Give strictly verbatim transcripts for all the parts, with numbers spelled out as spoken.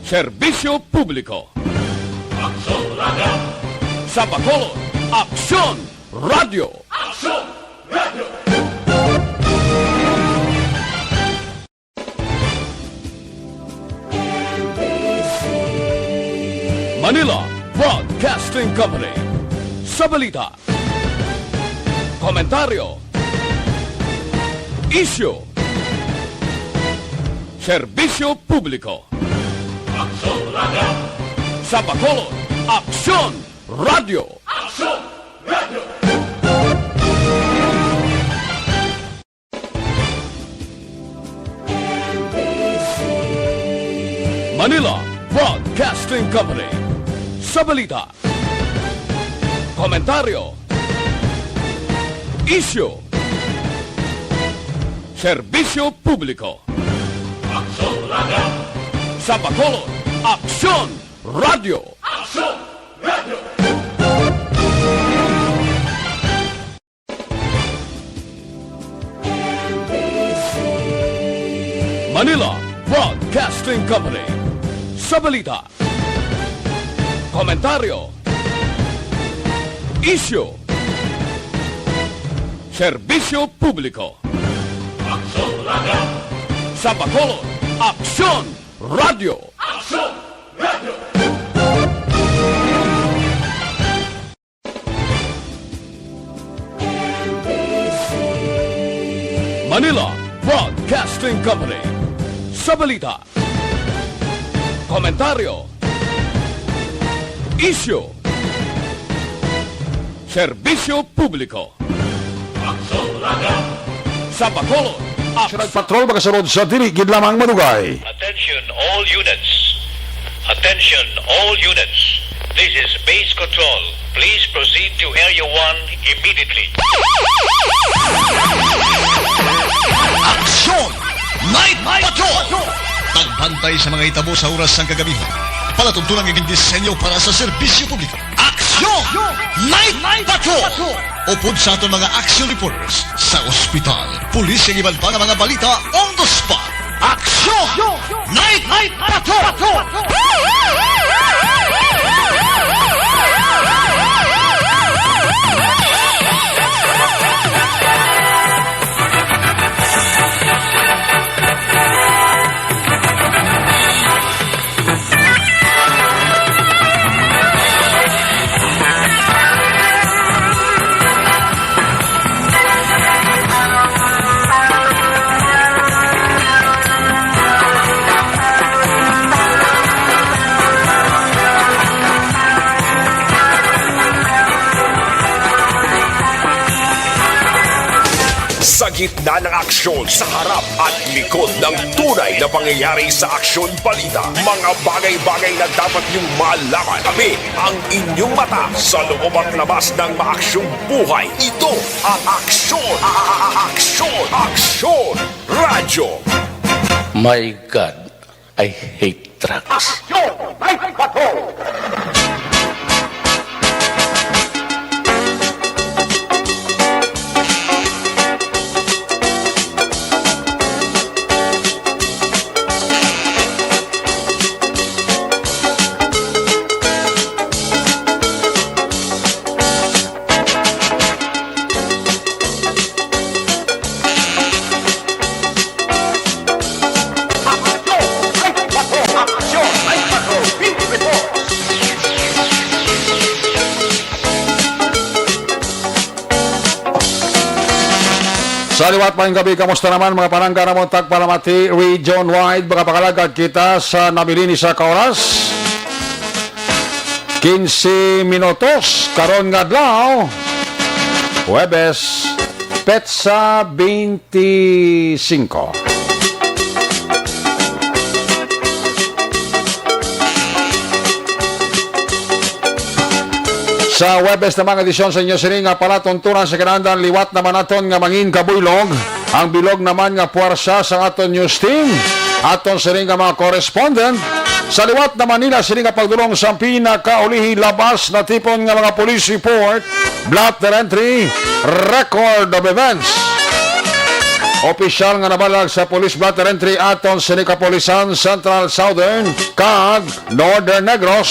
Serbisyo Publiko. Aksyon Radio. Sa Bacolod, Aksyon Radio. Aksyon Radio. Manila Broadcasting Company. Sa balita, komentaryo, isyu, serbisyo publiko. Aksyon Radio. Sa Bacolod, Aksyon Radio. Aksyon Radio. Manila Broadcasting Company. Sa balita, komentaryo, isyu, serbisyo publiko. Aksyon Radio. Sa Bacolod, Aksyon Radio. Aksyon Radio. Manila Broadcasting Company. Sa balita, komentaryo, isyu, serbisyo publiko. Aksyon Radio. Sa Bacolod, Aksyon Radio. Aksyon Radio. Manila Broadcasting Company. Sa balita, komentaryo, isyu, serbisyo publiko. Aksyon Radio. Sa Bacolod, Aksyon Patrol, makasunod sa dili gid lamang madugay. Attention all units. Attention all units. This is Base Control. Please proceed to Area one immediately. Aksyon Night Patrol. Pagbantay sa mga hitabo sa oras sang kagabihan. Palatuntunan nga gindisenyo para sa serbisyo publiko. Aksyon Night Patrol. Upod sa aton mga action reporters sa ospital, pulis, kag iban pa nga mga balita on the spot. Aksyon Night Patrol. Sa gitna ng aksyon, sa harap at likod ng tunay na pangyayari sa aksyon balita, mga bagay-bagay na dapat niyong malaman. Tabi ang inyong mata sa loob at labas ng maaksyong buhay. Ito ang Aksyon, a- a- a- Aksyon, Aksyon Radyo. My God, I hate trucks. Aksyon! May bato! Sa liwat, maayong gabi, kamusta naman, mga palangga namon tagpalamati region wide? Makapakalagad kita sa nabilin ni sa ka oras. Quince minutos karon nga adlaw, Huwebes, petsa twenty-five. Sa Huwebes na mga edisyon sa inyo sini nga palatuntunan sa kinahanglan, liwat naman naton nga mangin kabuylog. Ang bilog naman nga puwersa sa aton news team, aton sini nga mga correspondent. Sa liwat naman nila sini nga pagdulong sa pinakaulihi labas na tipon nga mga police report, blotter entry, record of events. Opisyal nga nabalag sa Police Blotter Entry aton sini kapulisan, Central, Southern, kag Northern Negros.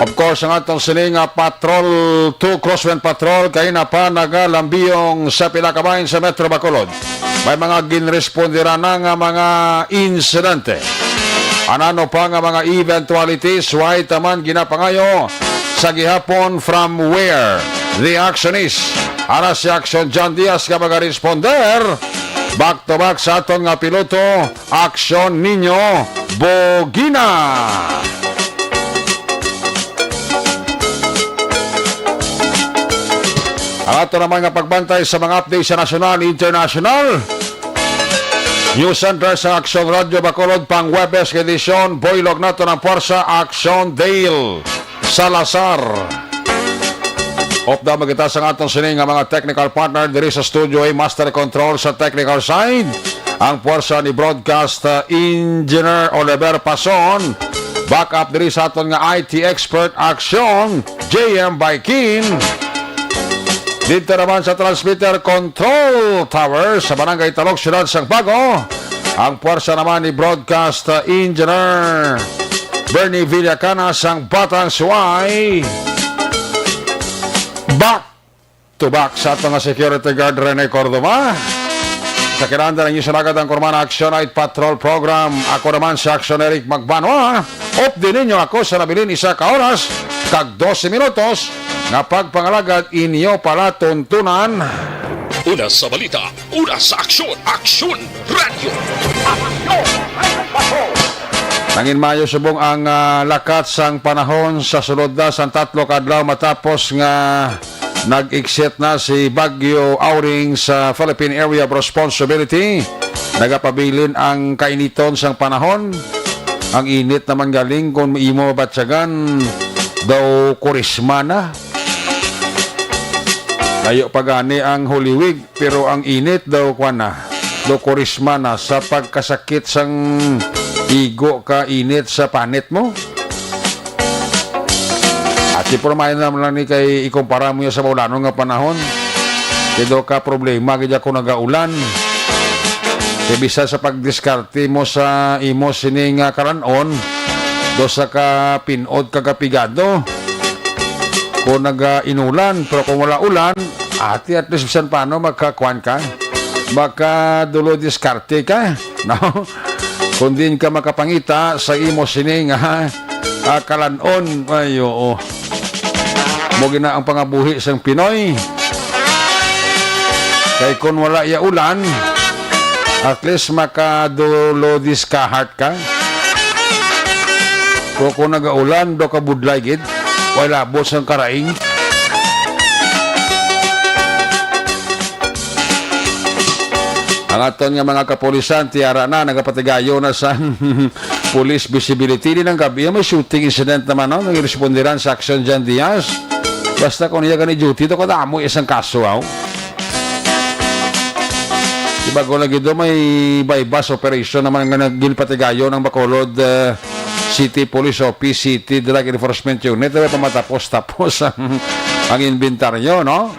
Of course, ang aton sini nga Patrol two, Crosswind Patrol, kay na pa nagalambiyong sa pila ka bahin sa Metro Bacolod. May mga ginrespondera na nga mga insidente. Anano pa nga mga eventualities, way taman ginapangayo sa gihapon, from where the action is. Ara si Action John Diaz nga magaresponder. Back to back sa aton nga piloto, Action Niño Bogina. Ang ato naman nga pagbantay sa mga update sa nasyonal, international. News Center sa Action Radio Bacolod, pang Huwebes nga edisyon, buylog naton ang Pwersa, Action Dale Salazar. Upda man kita sa aton sini nga mga technical partner diri sa studio, ay master control sa technical side, ang pwersa ni Broadcast, uh, Engineer Oliver Pason. Backup diri sa aton nga I T expert, Action J M Baikin. Dito naman sa transmitter control tower sa Barangay Talog, Siyudad sang Bago, ang pwersa naman ni Broadcast, uh, Engineer Bernie Villacana sang Batang Suway. Back to back sa ato nga security guard, Rene Cordova. Sa kinanda ninyo sa nagad ang Kurmana Action Night Patrol Program. Ako naman si Action Eric Magbanwa. Updi ninyo ako sa nabilin isa ka oras kag dose minutos nga pagpangalagad inyo palatuntunan. Una sa balita, una sa aksyon, Aksyon Radyo. Nangin maayo subong ang, ah, lakat sang panahon sa sulod na sang tatlo ka adlaw matapos nga nag-exit na si Bagyo Auring sa Philippine Area of Responsibility. Nagapabilin ang kainiton sang panahon. Ang init naman galing, kung imo mabatyagan, daw Kurisma na. Layo pa gani ang Holy Week, pero ang init daw, kwan na. Daw Kurisma na sa pagkasakit sang igo ka init sa panit mo. Ati, pero maayo naman lang ni kay ikumpara mo ya sa maulanon nga panahon. Kay daw ka problema gid ako nagaulan. Kay bisan sa pagdiskarte mo sa imo sini nga kalan-on, daw sa ka pin-od kag kapigado. Kung naga-inulan, pero kung wala ulan, ati, at least bisan paano makakuan ka, makadulo diskarte ka, no? Kung diin ka makapangita sa imo sini nga, ah, kalan-on, ay, oo. Mo gina ang pangabuhi sang Pinoy. Kay kung wala ya ulan, at least makadulo diskarte ka. Pero kung nagaulan, daw ka budlay gid. Way labot sang karaing. Ang aton nga mga kapulisan, tiara na, nagapatigayon na sa police visibility. Di nang gabi, may shooting incident naman, no? Nagrespondiran sa Action Jan Diaz. Basta kung iya gani duty, to kadamo isang kaso, aw. Di ba, ko lagi do, may buy-bust operation naman nga nag-, ginpatigayon ang Bacolod, uh, City Police Office, City Drug Enforcement Unit. Di ba, pamatapos-tapos ang, ang inventaryo, no?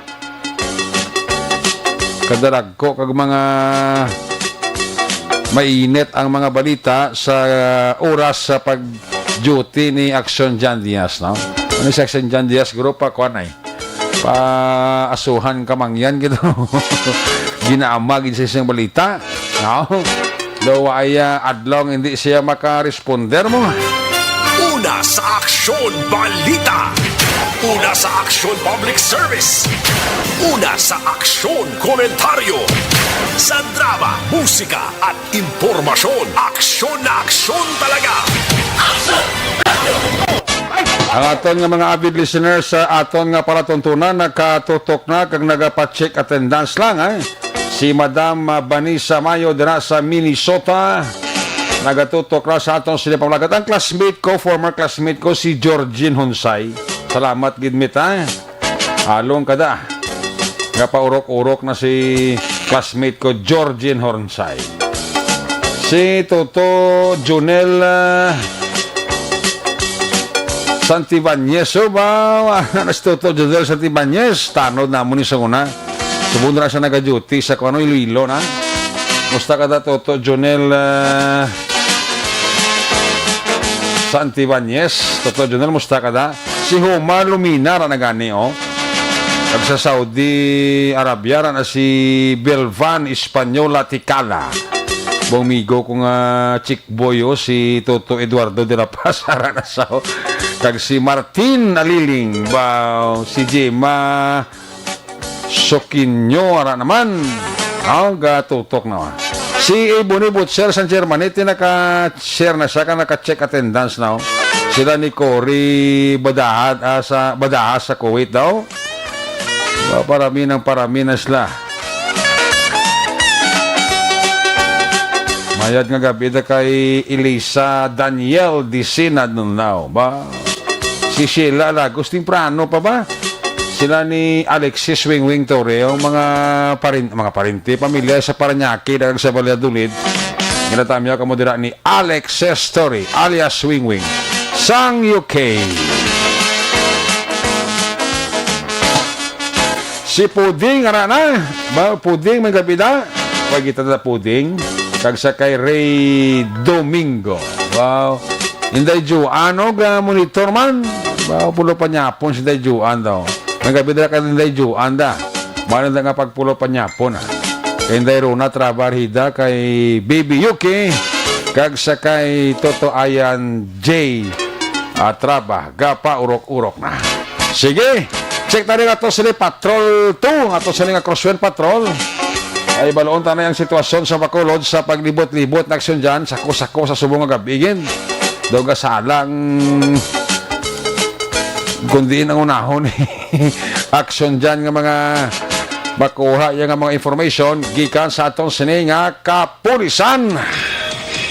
Kadaragko kag mga mainit ang mga balita sa oras sa pag-duty ni Action Jan Diaz, no? Ano si Action Jan Diaz, guro, pa kuan ay? Pa asuhan ka mangyan gid. Ginaamag gid sa isang balita, no? Daw ay, ah, adlaw nga hindi siya makaresponder mo. Una sa Aksyon Balita. Una sa Aksyon Public Service. Una sa Aksyon Komentaryo. Sa drama, musika, at impormasyon, aksyon na aksyon talaga. Ang aton nga mga avid listeners, sa aton nga palatuntunan, nakatutok na kag nagapacheck attendance lang, eh. Si Madam, ah, Vanessa Mayo dira sa Minnesota. Nagatutok ra sa aton sini pamalakat. Ang classmate ko, former classmate ko, si Georgine Honsay. Salamat gid, mit, ha? Along kada. Nga paurok-urok na si classmate ko, Georgine Honsay. Si Toto Junel, ah, Santibanyes, oh, ba? Ano si Toto Jodel Santibanyes? Tanod na mo ni sa una. Subong na siya nag-duty sa kung ano, Iloilo na. Musta ka da, Toto Jonel, ah, Santibanyes? Toto Jonel, musta ka da? Si Homa Lumina ra na gani, oh. Kag sa Saudi Arabia ra na si Belvan Española Ticala. Bong migo ko nga chick boy, oh, si Toto Eduardo de la Paz, ara na sa, oh. Kag si Martin Aliling, ba, si Gemma Soquinho, ara naman. Ang gatutok na. Si Ebony Butcher sa Germany, ti naka-share na siya, ka naka-check attendance na, oh. Sila ni Cory Badahat, ah, sa, Badaha sa Kuwait daw. Ba, parami ng parami na sila. Mayad nga gabi da kay Elisa Daniel Dicina Nunao. Ba, si Sheila Lagos, temprano pa ba? Sila ni Alexis Wingwing Torreo, mga parin-, mga parente, pamilya sa Parañaque, daghang sa Valladolid. Ginatamya kamo dira ni Alexis Torre, alias Wingwing, sang U K. Si Puding, ara na. Ba, Puding, may gabi na. Pagkita na Puding. Kag sa kay Ray Domingo. Wow. Inday Juan, og, ah, monitor man. Wow, pulo pa niya hapon si Inday Juan daw. May gabi na kay Inday Juan da. Mano na nga pagpulo pa niya hapon, ah. Kay Inday Rona Trabarhida, kay Baby Yuki, kag sa kay Toto Ayan J. Ah, Traba, gapa urok-urok na. Sige, check tayo nga to sila Patrol two, nga to sila nga Crosswind Patrol. Ay, baloon ta na ang sitwasyon sa Bacolod sa paglibot-libot na aksyon dyan, sako-sako sa subong nga gabigin. Daw gasalang kundi ang unahon aksyon dyan nga mga makuha yung nga mga information gikan sa atong sini nga kapulisan.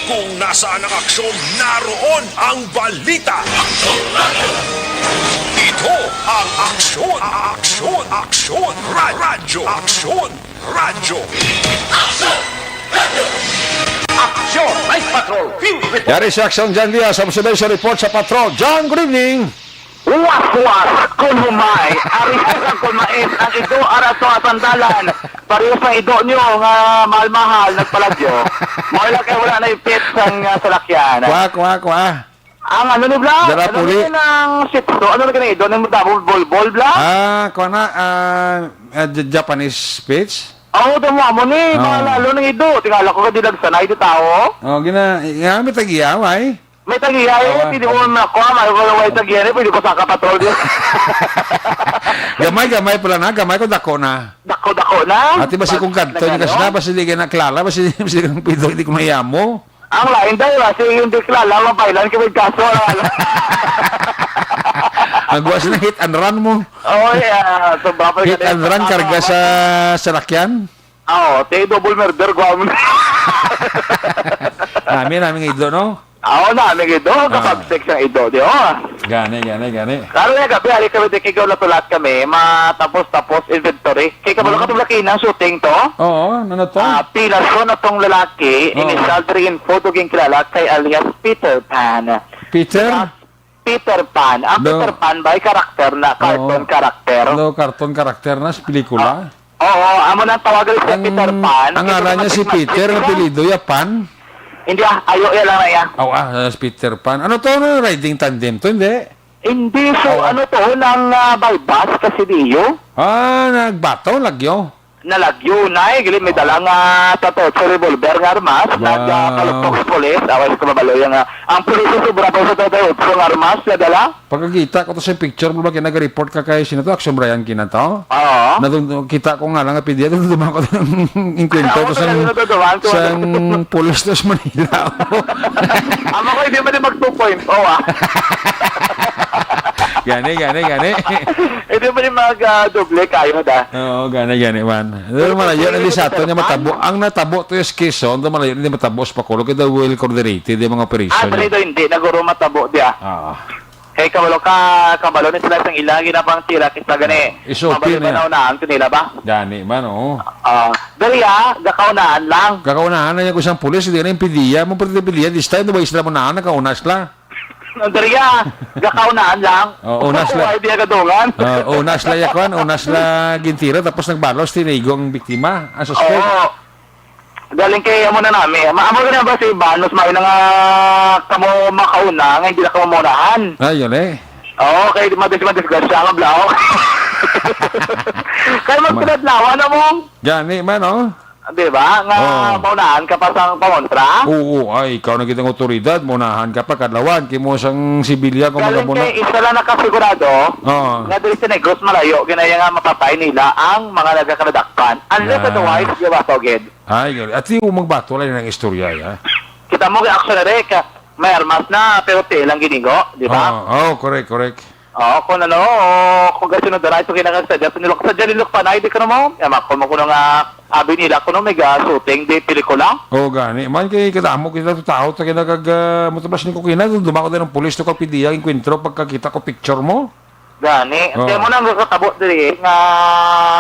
Kung nasaan ang aksyon, naroon ang balita. Ito ang Aksyon, Aksyon, Aksyon Radyo, Aksyon Radyo. Aksyon Night Patrol, filled with Yari si Aksyon John Diaz, observation report sa Patrol. John, good evening. Waswas, kunumay, ari sa kunmait, ang ido, ara to asandalan. Pareho sa ido nyo nga mahal-mahal, nagpalagyo. Mao lang kay wala na yung fit sang, ah, salakyan. Kwa, kwa, kwa. Ang ano ni Bla? Dara Ano puli. ni ang sitso? Ano na ganun ido? Ano mo double ball, ball, Bla? Ah, kwa na, ah, ah, J-, Japanese Spitz? Oo, damo mo ni. Oo. Mga lalo ng ido. Tingala ko ka di nagsanay di tao. Oh, gina, nga, may tagiya, why? May tagiya eh. Awa. Pwede mo na ko, may, may, may tagiya eh. Pwede ko sa kapatrol din. Gamay, gamay pala na. Gamay ko, dako na. Dako, dako na. Ati ba si Pag kung kadto yung nagano? Kasla, ba si di ka naklala, ba si, ba si kang Pedro, hindi ko nayamo. Ang lain dahil, ah, si hindi kilala, mapailan ka may kaso, ah. Ang guwas na hit and run mo. Oh, yeah. So, ba pa Hit ganun? and run, Tama, karga tama. sa salakyan. Ah, oh, te, double murder, guwa mo na. Nami, nami nga idlo, no? Ah, oh, nami nga idlo, Ah. kapag sex ang idlo, di, oh. Gani, gani, gani. Lalo na gabi, halik kami, di, kigaw na tulat kami, matapos-tapos inventory. Kay kabalo ka Mm. itong laki ng shooting to? Oo, ano to? Ah, pila so na tong lalaki, Oo. initial three info, duging kilala kay alias Peter Pan. Peter? Diba? Peter Pan. Ang Do- Peter Pan ba ay karakter na, cartoon Oo. karakter? Do, cartoon karakter na sa pelikula? Ah, oo, amo nang tawagan siya Ang, Peter Pan. ang Kasi ngalan niya si automatic Peter, na ang siya. Apelyido niya Pan? Hindi, ah, ayo, iya lang na iya. Oh, ah, si Peter Pan. Ano to, no? Riding tandem to, hindi? Hindi, so, Oh. ano to, nang, ah, balbas kasi niyo? Ah, nagbato, lagyo. Nalagyo na eh, gali, may dala nga tato sa revolver nga armas, Wow. nagkalupok sa pulis, awas ko mabaloy nga, ang pulis sa sobra pa sa tato nga armas na dala. Pagkakita ko to sa picture mo ba, kaya nag-report ka kay sino to? Action Brian Kina to? Oo. Natun-, kita ko nga lang, P D A, natutuma ko ng inkwento Ako to sa, talaga natutuwa, sa tuwa. pulis to sa Manila. Ama ko, hindi man din mag two point oh, ah. Gani, gani, gani. Hindi man din mag, ah, doble kayo, da. Oo, gani, gani man. Pero malayo na di sa ato niya matabo. Ang natabo to is Quezon, to malayo na di matabo sa Bacolod, kaya well coordinated yung mga operation Ah, niya. Dito hindi, naguro matabo di ah. Ah. Kay kabalo ka, kabalo ni sila sang ila, ginapang sila, kisa gani, Iso, mabalo pin ba niya. na unaan to nila ba? Gani man, oo. Ah, dali ah, gakaunaan lang. Kakaunahan na niya ko isang pulis, hindi na yung pidiya mo, pero pidiya, this time, diba, isla mo na, nakauna sila. Diriya, gakaunaan lang. Oh, unas la- Ay, diya gadungan. Ah, unas la yakwan, unas la gintira, tapos nagbalos, tinigo ang biktima, ang suspect. Oo. Galing kay amo na nami. Maamo na ba si Banos, may na nga kamo makauna, nga hindi na kamo maunahan. Ah, yun eh. Oo, kay madis-, madisgrasya nga blaok. Kaya Ma- magpinadlawan na mo. Gani man, oh. Di ba? Nga Oo. maunahan ka pa sa pangontra? Oo, ay, ikaw na kitang otoridad, maunahan ka pa, kadlawan, kay mo sang sibilya kung Galing magabuna. kay isa lang nakasigurado Oo. nga diri sa Negros malayo, ginaya nga mapatay nila ang mga nagakadakpan. Unless Ah. otherwise, di ba, Toged? Ay, gali. At yung magbato lang ng istorya, ya. Kita mo kay Action Eric, may armas na, pero tiil ang ginigo, di ba? Oo, oh, correct, correct. Oo, kung ano, kung gasunod na ito kinakagsadya, pinilok sa dyan, nilok pa na, hindi ka naman. Yamakon mo kuno nga, abi nila, kuno may ga-shooting, di pelikula. Oo, gani. Man kay kadamo kita sa tao, sa kinakag, ah, mutabas ni Kukina, dumako tayo ng pulis, to kapidiya, inkwentro, pagkakita ko picture mo. Gani. Oo. Kaya mo na ang katabo diri, nga,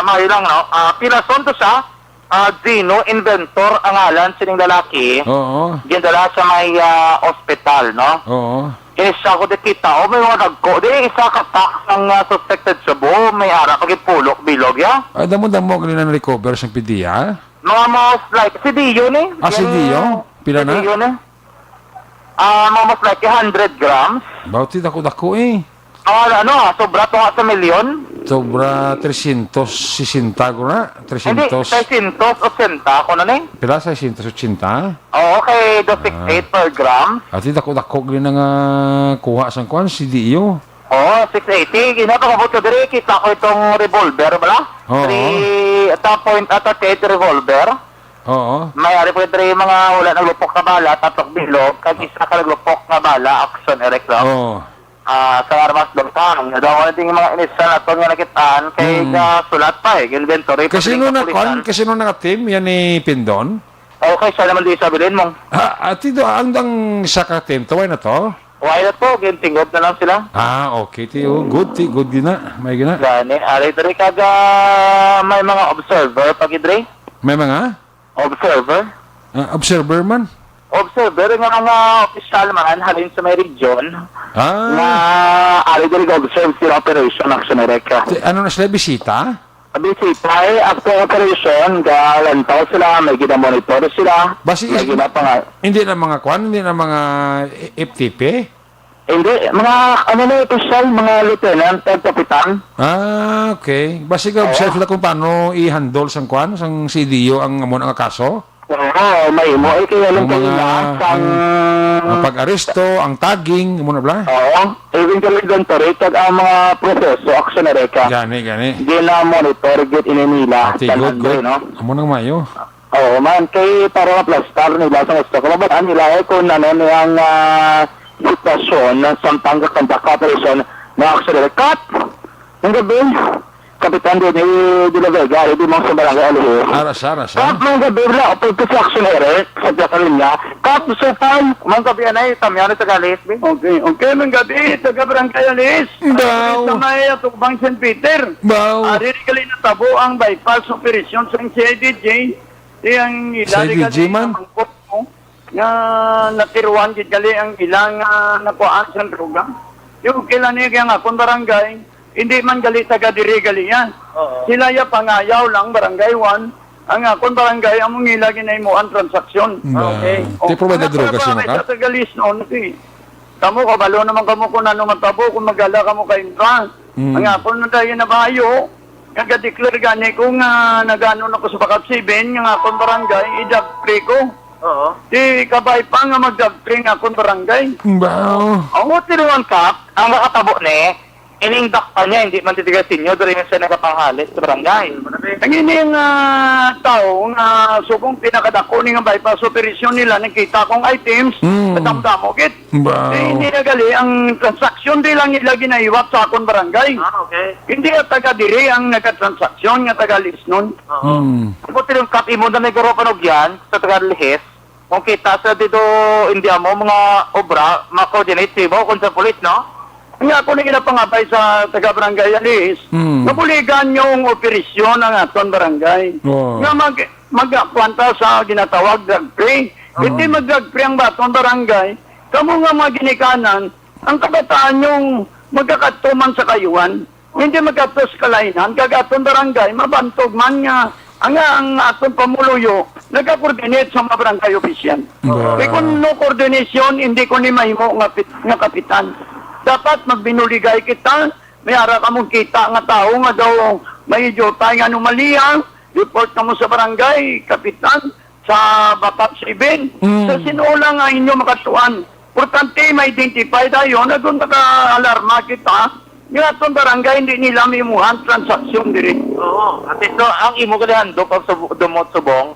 mayo lang, no? Ah, pila son to siya? Ah, Gino Inventor ang ngalan sining lalaki. Oo. Gindala sa may, ah, ospital, no? Oo. Kini siya ko di kita, oh, may mga dagko. Di, isa ka pack ang, ah, suspected shabu, may ara pag pulok bilog, ya. Ah, damo-damo gani na recover sa pidiya? Mga most like, si Dio ni. Ah, si Yan, Dio? Pila si na? Dio ni. Ah, mga most like hundred grams. Bawti dako-dako eh. Ah, ano, ah, sobra to nga sa milyon? Sobra tresyentos sesenta ko na. Hindi, Tresyentos. Seiscientos ochenta, ako na ni. Pila, seiscientos ochenta? Oo, kay Ah. two six eight per gram. Ati dako-dako gid na nga kuha sang kuan, C D U. Oo, six eighty. Gina, pag-abot ko diri, kita ko itong revolver, bala? Oo. Three, ata point, ata eight revolver. Oo. May ari po diri mga wala naglupok nga bala, tatlong bilog, kag isa ka naglupok nga bala, Action Eric, no? Oo. Ah, sa armas downtown. Nga daw, wala ding mga inisal aton nga nakitaan kay Mm. gasulat pa eh, inventory pa Kasino ding na kapulisan. Kuan? Kasino na nga team? Yan ni Pindon? Okay, siya naman di sa bilin mo. Ah, ati do, ang, ang sa ka team, taway na to? Wala na to, gintingog na lang sila. Ah, okay, ti, oh. Good, ti, good gina. May gina. Gani, ari diri kag, ah, may mga observer pa gid, Dre. May mga? Observer? Ah, observer man? Observer nga mga opisyal man halin sa may region Ah. nga ari diri ga-observe sila operation, Action Eric. Ti-, ano na sila, bisita? Bisita, eh, after operation, galantaw sila, may ginamonitor sila, Basi may is-, ginapanga- hindi na mga kwan, hindi na mga F T P? Hindi, mga, ano na, opisyal, mga lieutenant at kapitan. Ah, okay. Basi ka-observe Oo. lang kung paano i-handle sang kwan, sang C D U ang amo nga kaso? Oo, may mo. Eh, kaya lang Ang mga, kaila, sang ang, ang pag-aresto, ang tagging, amo na bala? Oo. Even ka lang doon, pare, kag ang mga proseso, Action Eric. Gani, gani. Gina-monitor, gid ini nila, Ati, good, good. No? Amo nang mayo. Oo, man. Kay para maplastar nila sa gusto ko, mabal-an nila, eh, kung ano ni ang, ah, sitwasyon samtang kakanta ka operasyon na Action Eric. Cut! Ang gabi, Kapitan Rene de la Vega, ready mo sa Barangay Alihis. Ara sa, ara sa. Cut, mga gabi, wala, pagka sa Action Eric, sa Jacqueline niya. Cut, Supan! Mga gabi, anay, tamyan sa galis, be. Okay, okay, mga gabi, taga Barangay Alihis. Daw. Sa may Atubang San Peter. Daw. Ari, gali na tabo ang bypass operation sa C I D G. Di ang ila, Sa gali D J man? Ang mangkot mo, nga natiruan gid gali ang ilang, ah, nakuhaan sa droga. Yung kila ni kaya nga, kung barangay, hindi man gali taga diri gali yan. Oo. Sila ya pangayaw lang, barangay one. Ang akon barangay, among ila ginahimuan transaksyon. Ba, Okay. ti provide Oh, droga siya, mga maka? Sa taga Lisnon, si Kamo, kabalo naman kamo kung ano matabo, kung magala kamo ka Intra. Mm. Ang akon na tayo na bayo, nag-declare gani ko nga nag-ano na ko sa Bakag Seven, nga akon barangay, i-drug free ko. Oo. Di kabay pa nga mag-drug free nga akon barangay. Wow. Ang tinuan ka, ang nakatabo ni, ining dakpan niya, hindi man titiga sinyo, diri man siya nagapanghalit sa barangay. Ang ini nga tao nga subong pinakadako ni nga bypass operation nila, nakita kong items, Mm. kadamdamo gid. Wow. Eh, hindi na gali ang transaksyon, di lang nila ginahiwat sa akon barangay. Ah, okay. Hindi ang taga diri ang nagkatransaksyon nga taga Lisnon. Oo. Hmm. Ako tinungkap imo na may garo panugyan sa taga Lihis. Kung kita sa dito, hindi mo mga obra, ma-coordinate sa iba o kung sa pulis, no? Nga ako na ginapangabay sa taga barangay Alis, Hmm. mabuligan yung operasyon ang aton barangay. Oo. Nga mag-, magkwanta sa ginatawag drug free. Oo. Hindi mag-drug free ang baton barangay. Kamo nga mga ginikanan, Ang kabataan yung magkakadto man sa kayuhan, hindi magkadto sa kalainan, kag aton barangay, mabantog man nga, nga ang aton pamuluyo nagka-coordinate sa mga barangay official. Ba. Kay kung no coordination, hindi ko ni mahimo nga pit-, nga kapitan. Dapat magbinuligay kita, may ara ka mong kita nga tao nga daw may jutay nga anomalya, report ka mo sa barangay, kapitan, sa Bapak Seven. Mm. Sa sino lang nga inyo makatuan. Importante, ma-identify dayon, na kung naka-alarma kita, nga atong barangay, hindi nila mimuhan transaksyon diri. Oo. At least, no, ang imo gali handog pag subo-, dumot subong,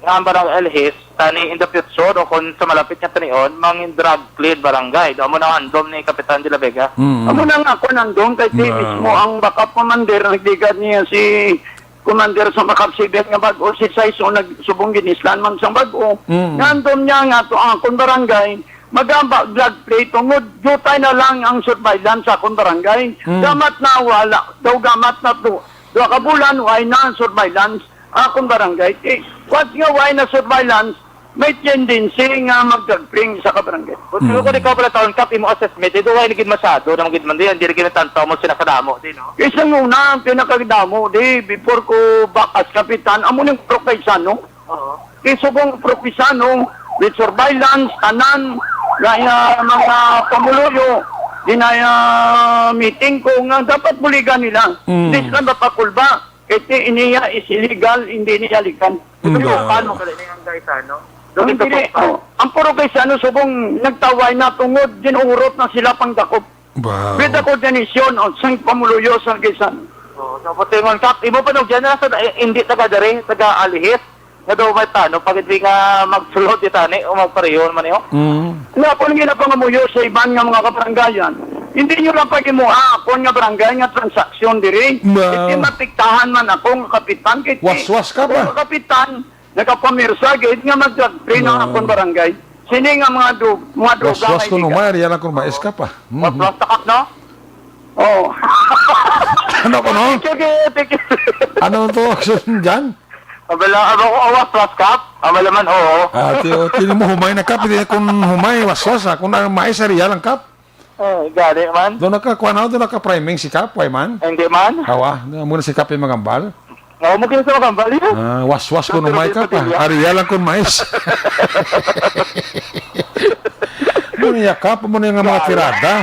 nga ang barangay Alhis, tani in the future, o kung sa malapit nga tanion, mangin drug clean barangay. Amo na ang handom ni Kapitan de la Vega. Mm. Amo na nga ako nandun, kay ti Na. mismo ang backup commander, nagligad niya si Commander sa Macab Seven nga bag-o, si Saison, nagsubong ginislan man sang bag-o. Mm. Nga andom niya nga to ang akon barangay, magamba drug play tungod jutay na lang ang surveillance sa akon barangay. Mm. Gamat na wala, daw gamat na to. Duha ka bulan, why na ang surveillance ang akon barangay? Ti, once nga why na surveillance, may tendency nga magdagping sa kabarangay. Kung Mm. ko ikaw pala taon kap, imo assessment, ito ay naging masyado na magid man diyan, hindi rin ginatantaw mo sila kadamo din, no? Kaysa muna, ang pinakadamo, di, before ko bakas kapitan, amo ning Prokaisano. Oo. Kay subong Prokaisano, with surveillance, tanan, nga, ah, mga pamuluyo, dinaya meeting ko nga dapat buligan nila. Mm. Di sila mapakulba. Kay ti iniya is illegal, hindi niya legal. Pero Nga. paano ka rin ang guys, ano? Ang Doon sa dili, pagpa- oh, ang puro guys, ano, subong nagtaway na tungod, ginurot na sila pang dakop. Wow. With the coordination of sang pamuluyo sa guys, ano. Oh, so, pati mo, Kap, imo pa nung dyan na sa, eh, hindi taga dere, taga Alihis. Nga daw may plano, pag hindi nga magsulod di tani o magpareho naman, eh, oh. Mm. Nga po nang ginapangamuyo sa iban nga mga kabarangayan. Hindi nyo lang pag-imuha akon nga barangay nga transaksyon diri. Ma- Hindi mapiktahan man ako nga kapitan. Kay Waswas ka ba? Ako nga kapitan, nakapamirsa gid nga mag-drug free ang Ma- akon barangay. Sini nga mga dug-, mga droga Waswas nga ko no, illegal. Maria lang kung mais ka pa. Mhm. Waswas takap, no? Oh. Ano ko, no? Thank you, thank you. Ano to, action dyan? Abala, aba ko, awas, was, kap? Abala man, oo. Ah, ti-, o, tini mo, humay na, kap. Hindi na kung humay, waswas, ah. Kung ang mais, ariya lang, kap. Eh, gani man. Doon naka, kuha na, doon naka priming si kap, why man? Hindi man. Awa, muna si kap yung magambal. Oo, mo sa magambal, yun. Ah, waswas ko Sa nung may pero kap, di ah. Ariya lang kung mais. Muna yung kap, muna yung mga Gani. tirada.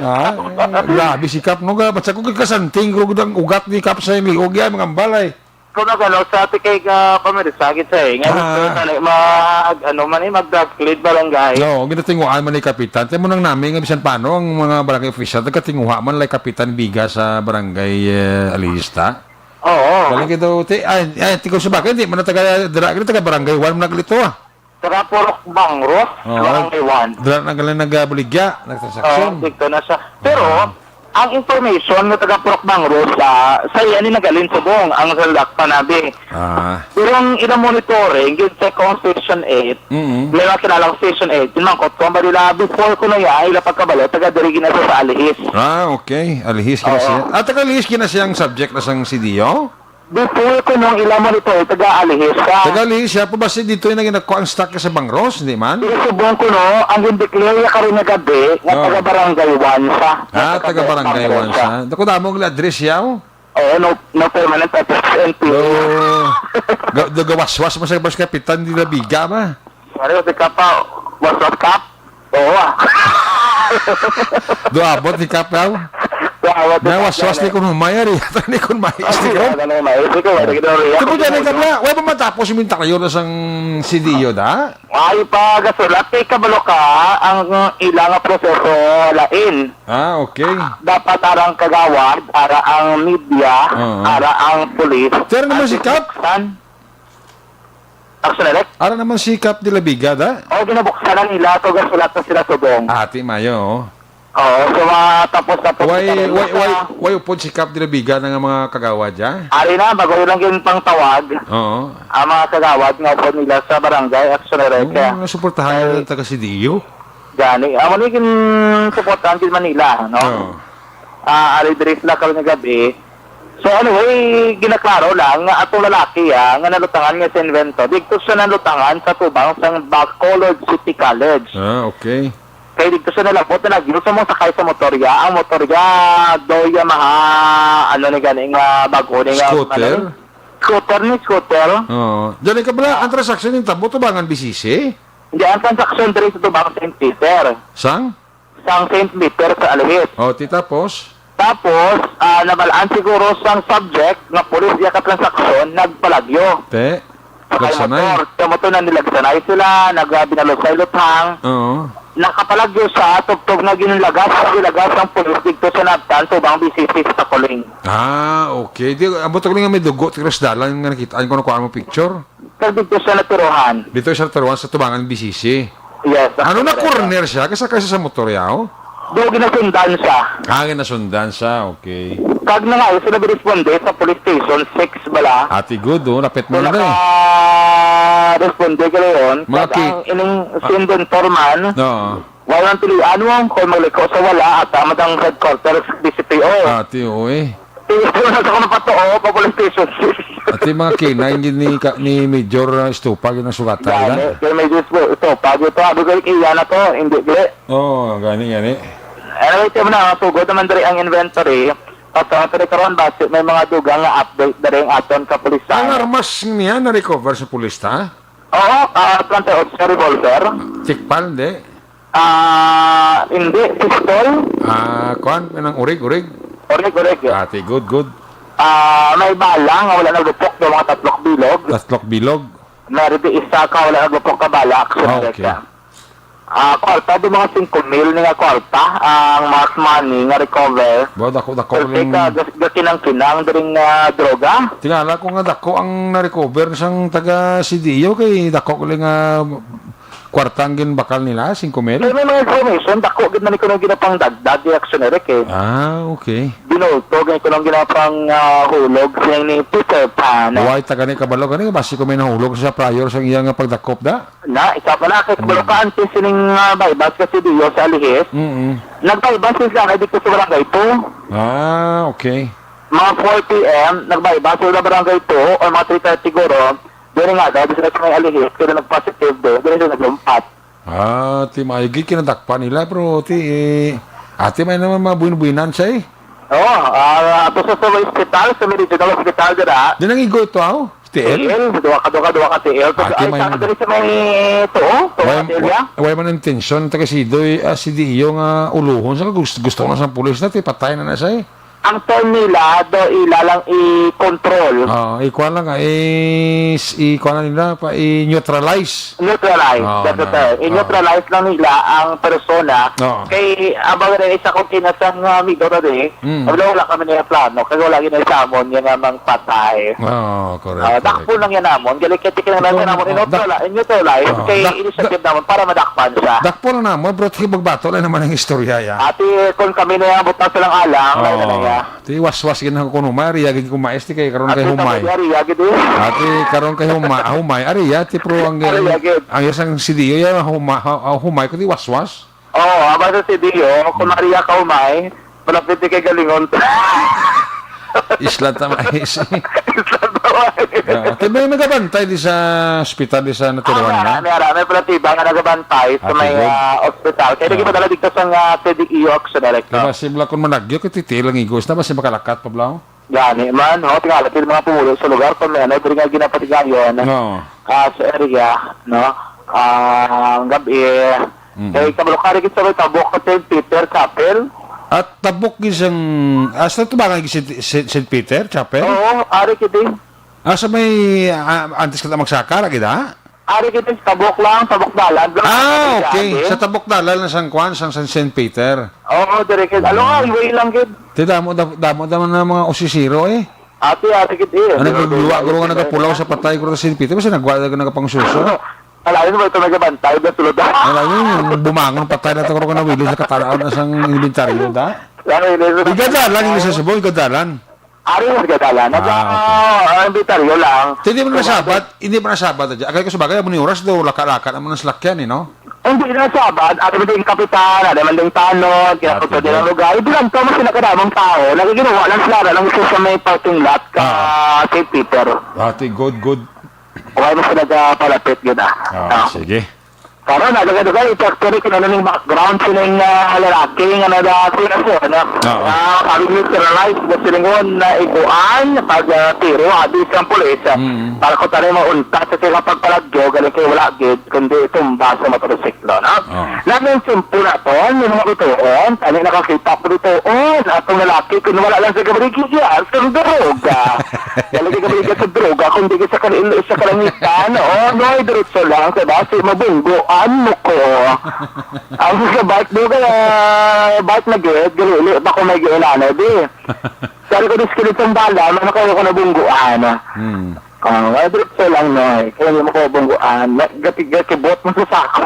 Ah, eh, grabe si kap, no? Ba't sa kung kasanting, kung ang ugat ni kap sa yung liog, yan, magambal, eh. Kung nagano sa ati kay, ah, pamirsagit sa, eh, nga Ah. gusto na mag, ano man, eh, mag-drug clean barangay. Oo, ginatinguan man ni Kapitan. Tayo mo nang nami nga bisan paano ang mga barangay official, nagkatinguha man lay Kapitan Biga sa barangay, eh, Alista. Oo. Galing ito, ti-, ay, ay, tiko sa bagay, hindi man na taga, dira, taga barangay one man naglito, ah. Taga Purok Bangros, Oo. Barangay one. Dira na galing nagabaligya, nagtransaksyon. Oo, dito na siya. Pero, Ah. ang information nga taga Purok Bangros, ah, sa iya ni nagalin subong ang saldak pa nabi. Ah. Pero ang ila monitoring, yun sa kong Station eight, Mm-mm. may mga kilalang Station eight, yung mga kotong ba nila, before ko na iya, ila pagkabalo, taga diri gina sa Alihis. Ah, okay. Alihis kina Oo. siya. Ah, taga Alihis kina siya ang subject na sang C D O? Before ko nung ila mo nito, eh, taga Alihis ka. Taga Alihis siya po ba si dito yung naging nakuha ang stock sa Bangros, hindi man? Pero subong ko, no, ang gindeclare niya karon nga gabi, nga Oo. taga Barangay One siya. Ah, Taga taga Barangay Bangros One siya. siya. Dako damo ang address siya, oh. Oo, no, no permanent address, N P A. Do, ga-, do gawaswas mo sa Bas Kapitan di Labiga ba? Pareho si Kapa, what's up, Kap? Oo, ah. Do abot ni Kap, yaw? Do abot ni Kap, Nawaswas ni yaw. Kun humay, ari. Ni kun mais, ni kun. Ano, mais, ikaw, ano, ginawa niya? Ito po dyan, Kap, na, wala pa matapos yung inventaryo na sang C D O, da? Ay, pa, gasulat, kay kabalo ka, ang ilang proseso, lain. Ah, okay. Dapat arang kagawad, ara ang media, Oo. ara ang pulis. Pero naman Ang si Kap? buksan. Action direct? Ara naman si Kap de la Viga, da? O, ginabuksan na nila, to gasulat na sila subong. Ati, mayo, oh. Oo, so, ah, tapos na po Way, kita rin way, sa way, way upod si Kap de la Viga na nga mga kagawad, ya? Ari na, bago yun lang yung pangtawag. Oo. Ang mga kagawad nga upod nila sa barangay, action direct, Oo, ya. nasuportahan Ay. ng taga C D U. Gani. Amo ni ginsuportahan gid man nila, no? Oo. Ah, ari diri sila karon nga gabi. So anyway, ginaklaro lang nga atong lalaki, ah, nga nalutangan nga si Invento. Dito siya nalutangan sa tubang sang Bacolod City College. Ah, okay. Kay dito sa nalabot na nagyo sa mga sakay sa motorya. Ang motorya, do Yamaha, ano ni gani nga bago ni nga, Scooter? Ano ni? Scooter ni scooter. Oo. Diyan ka pala, ang transaksyon yung tabo, Tubangan, B C C? Hindi, ang transaksyon diri sa Tubang Saint Peter. Sang? Sang Saint Peter sa Alhis. Oh, ti tapos? Tapos, ah, nabalaan siguro sang subject nga pulis iya ka transaksyon, nagpalagyo. Te? Sa kay Lagsanay? Motor, sa motor na nilagsanay sila, nag, ah, binalusay luthang. Oo. Nakapalagyo sa tubtob nga ginlagas, gilagas ang pulis dito sa Nabtan, Tubang B C C sa Takuling. Ah, okay. Di, ang butok nga may dugo, ti dalan nga nakita, ano ko nakuha mo picture? Kag dito sa Naturohan. Dito sa Naturohan, sa Tubangan, B C C. Yes, that's correct. Ano na corner siya? Kasi kaysa sa motor, yaw? Do, ginasundan siya. Ah, ginasundan siya. Okay. Kag na nga, sila responde sa police station six bala. Ati good, oh. Lapit mo na eh. Naka-responde ka yun. Mga kag ki- ang ining ah. Sindon Torman, no. Wala nang pilian mo kung magliko sa wala at tama ang headquarters D C P O. Ati, oo eh. Tingnan na sa kung napatuo pa police station. At yung mga kinay ni, ni, ka- ni Major uh, Estupa, yun ang sugatan nila. Gani, kay may Diyos po, ito, pag ito, abi ko, iya na to, hindi, gali. Oo, gani, gani. Anyway, tiyan mo na, sugod naman diri ang inventory. Pasang ito karon, basi may mga dugang nga update diri ang aton kapulisan. Ang armas niya na-recover sa pulis, ta? Oo, ah, twenty-eight sa revolver. Tikpal, di? Ah, hindi, pistol. Ah, kuan, nang urig, urig. Urig, urig. Ati, good, good. Ah, may bala nga wala nagupok do mga tatlok bilog. Tatlok bilog. May ridi isa ka wala nagupok ka bala, action. Ah, okay. Reka. Ah, kwarta do mga singko mil ni nga kwarta ang marked money nga recover. Ba, dako, dako. Pero ning ka, gas-, gakinang-kinang diri nga droga. Tingala ko nga dako ang na-recover sang taga C D O kay dako gali nga kwarta ang ginbakal nila, singko mil? Pero may mga information, dako gid man ni kuno ginapangdagdag ni Action Eric eh. Ah, okay. Binulto gid kuno ginapang, ah, hulog siya ni Peter Pan. Why taga ni kabalo gani basi ko may nahulog sa prior sa iya nga pagdakop da? Na, isa pa na, kay kabalo ka antes sining, ah, buy-bust kasi diyo sa Alihis. Mm-mm. Nag-buy-bust sila kay dito sa barangay two. Ah, okay. Mga four P M, nag-buy-bust sila barangay two or mga three thirty siguro. Diri nga daw, diri sa may Alihis, kaya nag-positive doon, diri sa naglumpat. Ah, ti maayo gid kinadakpan nila, pero ti, eh, ati may naman mga buwin-buwinan siya eh. Oo, ah, ato sa, sa ospital, sa may regional hospital dira. Di nang igo ito, aw? T L? T L, duha ka, duha ka, duha ka T L. Ah, ay, di may sa na. Diri sa may tuo, tuo Way, ka T L, ya? Way man intensyon, taga si Doy, ah, si Dio nga uluhon sa gusto, gusto na sa pulis na, ti patay na na siya eh. Ang term nila, do ila lang i-control. Ah, ikuha lang, ah, is, ikuha lang nila, pa, i-neutralize. Neutralize, Oo, that's the na. Term. Oo. I-neutralize lang nila ang persona. Oo. Kay, abang na isa ko kinasang, ah, amigo na din, Mm. wala, wala kami na plano, kay wala gina sa amon, yan nga mang patay. Oo, correct, Ah, correct. Dakpo lang yan amon, galing kaya tingnan lang Oo, yan amon, oo, dak-, i-neutralize, i-neutralize, oo, kay dak-, initiative dak-, namon para madakpan siya. Dakpo lang namon, bro, ti magbato lang naman ang istorya, ya. Ati, kung kami na yung butang silang alang, Oo. Lain na lang, ya. Ti waswas gid na ko kuno, Maria, gid ko mais, ti kay karon kay Ati, humay. Tabi, Maria, gid, eh. Ati, karon kay huma-, humay, Aria, ti pro ang Aria, gid. Ang isang C D O, ya, huma-, ha-, ha-, humay ko, ti waswas. Oo, aba sa C D O, kung Maria ka humay, malapit di kay Galingon. Isla ta mais. Isla ta mais. Ah, ti may nagabantay di sa ospital, di sa naturuan Ah, na? may ara, may platiba nga nagabantay sa Ah, may, tigod. Ah, ospital. Kaya Ah. naging madala dito sa nga C D E O Action Director. Diba, si Bla, kung managyo, kay titi lang igos na, basi makalakat pa, Bla? Gani man, ho, tingala, sila mga pumulo sa lugar, kung may ano, diri nga ginapatigayon, Oo. ah, sa area, no? Ah, ang gabi, Mhm. kay Kabalukari, sa may tabok sa Saint Peter Chapel. At tabok gid sang, ah, sa tubangan gid si, si, Saint Peter Chapel? Oo, ari kiti. Ah, sa may, ah, antes ka ta magsaka, lagi da? Ari kiti sa tabok lang, tabok dalan lang. Ah, okay. Sa tabok dalan lang sang kwan, sang, sang Saint Peter. Oo, dire kid. Alo nga, Ah. highway lang kid. Ti damo, damo, damo, damo na mga usisiro eh. Ati, ati kid eh. Ang nagluluwa, guro nga nagapulaw sa patay, guro sa Saint Peter, basta nagwa na nagapangsuso. Alain mo ito, nagabantay, na sulod. Alain mo, yung bumangon, patay na to, guro nga nawili sa kataraan na sang inventaryo, da? Ano yun, eh? Igadalan, yung sa Cebu, igadalan. Ari mas gadalan. Nag-, Ah, okay. ah, ang inventaryo lang. Hindi mo Kung nasabat, hindi mo nasabat, Adya. Kaya ko sa bagay, amo ni oras do, laka-laka naman ang salakyan, eh, no? Hindi na sabat. Ari man din kapitan, ari man din tanod, kaya Ah, kung pwede sige. Lang lugar. Hindi lang to, mas nakadamang tao. Nagiginawa lang sila, lang isa sa may parking lot ka Ah. Saint Peter. Ah, ti-, good, good. Wala mas nagpalapit, gid, ah. Ah, Ah. sige. Karon, nagadagan ito actually kung ano ning background sining, ah, lalaki nga nagapira siya, no? Oo. Ah, pag neutralize na silingon na iguan, pag, ah, tiro, abi sang pulis, ah, Mm. para ko tayo maunta sa sila pagpalagyo, galing kay wala gid, kundi tumba sa motorsiklo, no? Oo. Namin simple na to, may mga bituon, kami nakakita ko bituon, atong lalaki, kung wala lang sa gabarigya, sa droga. Talaga gabarigya sa droga, kung di ka sa kal-, sa kalangitan, oh, no, ay diretso lang, diba? Si mabunggoan mo ko. Ang sa bike mo, kaya bike na gid, gali, pa ko may giinano, di. Sabi ko, "Dis, kilit ang bala, man, kayo ko nabunggoan." Hmm. Ah, wala, diretso lang, no, eh. Kaya hindi mo ko bunggoan, na-, gati-, gatibot mo sa sako.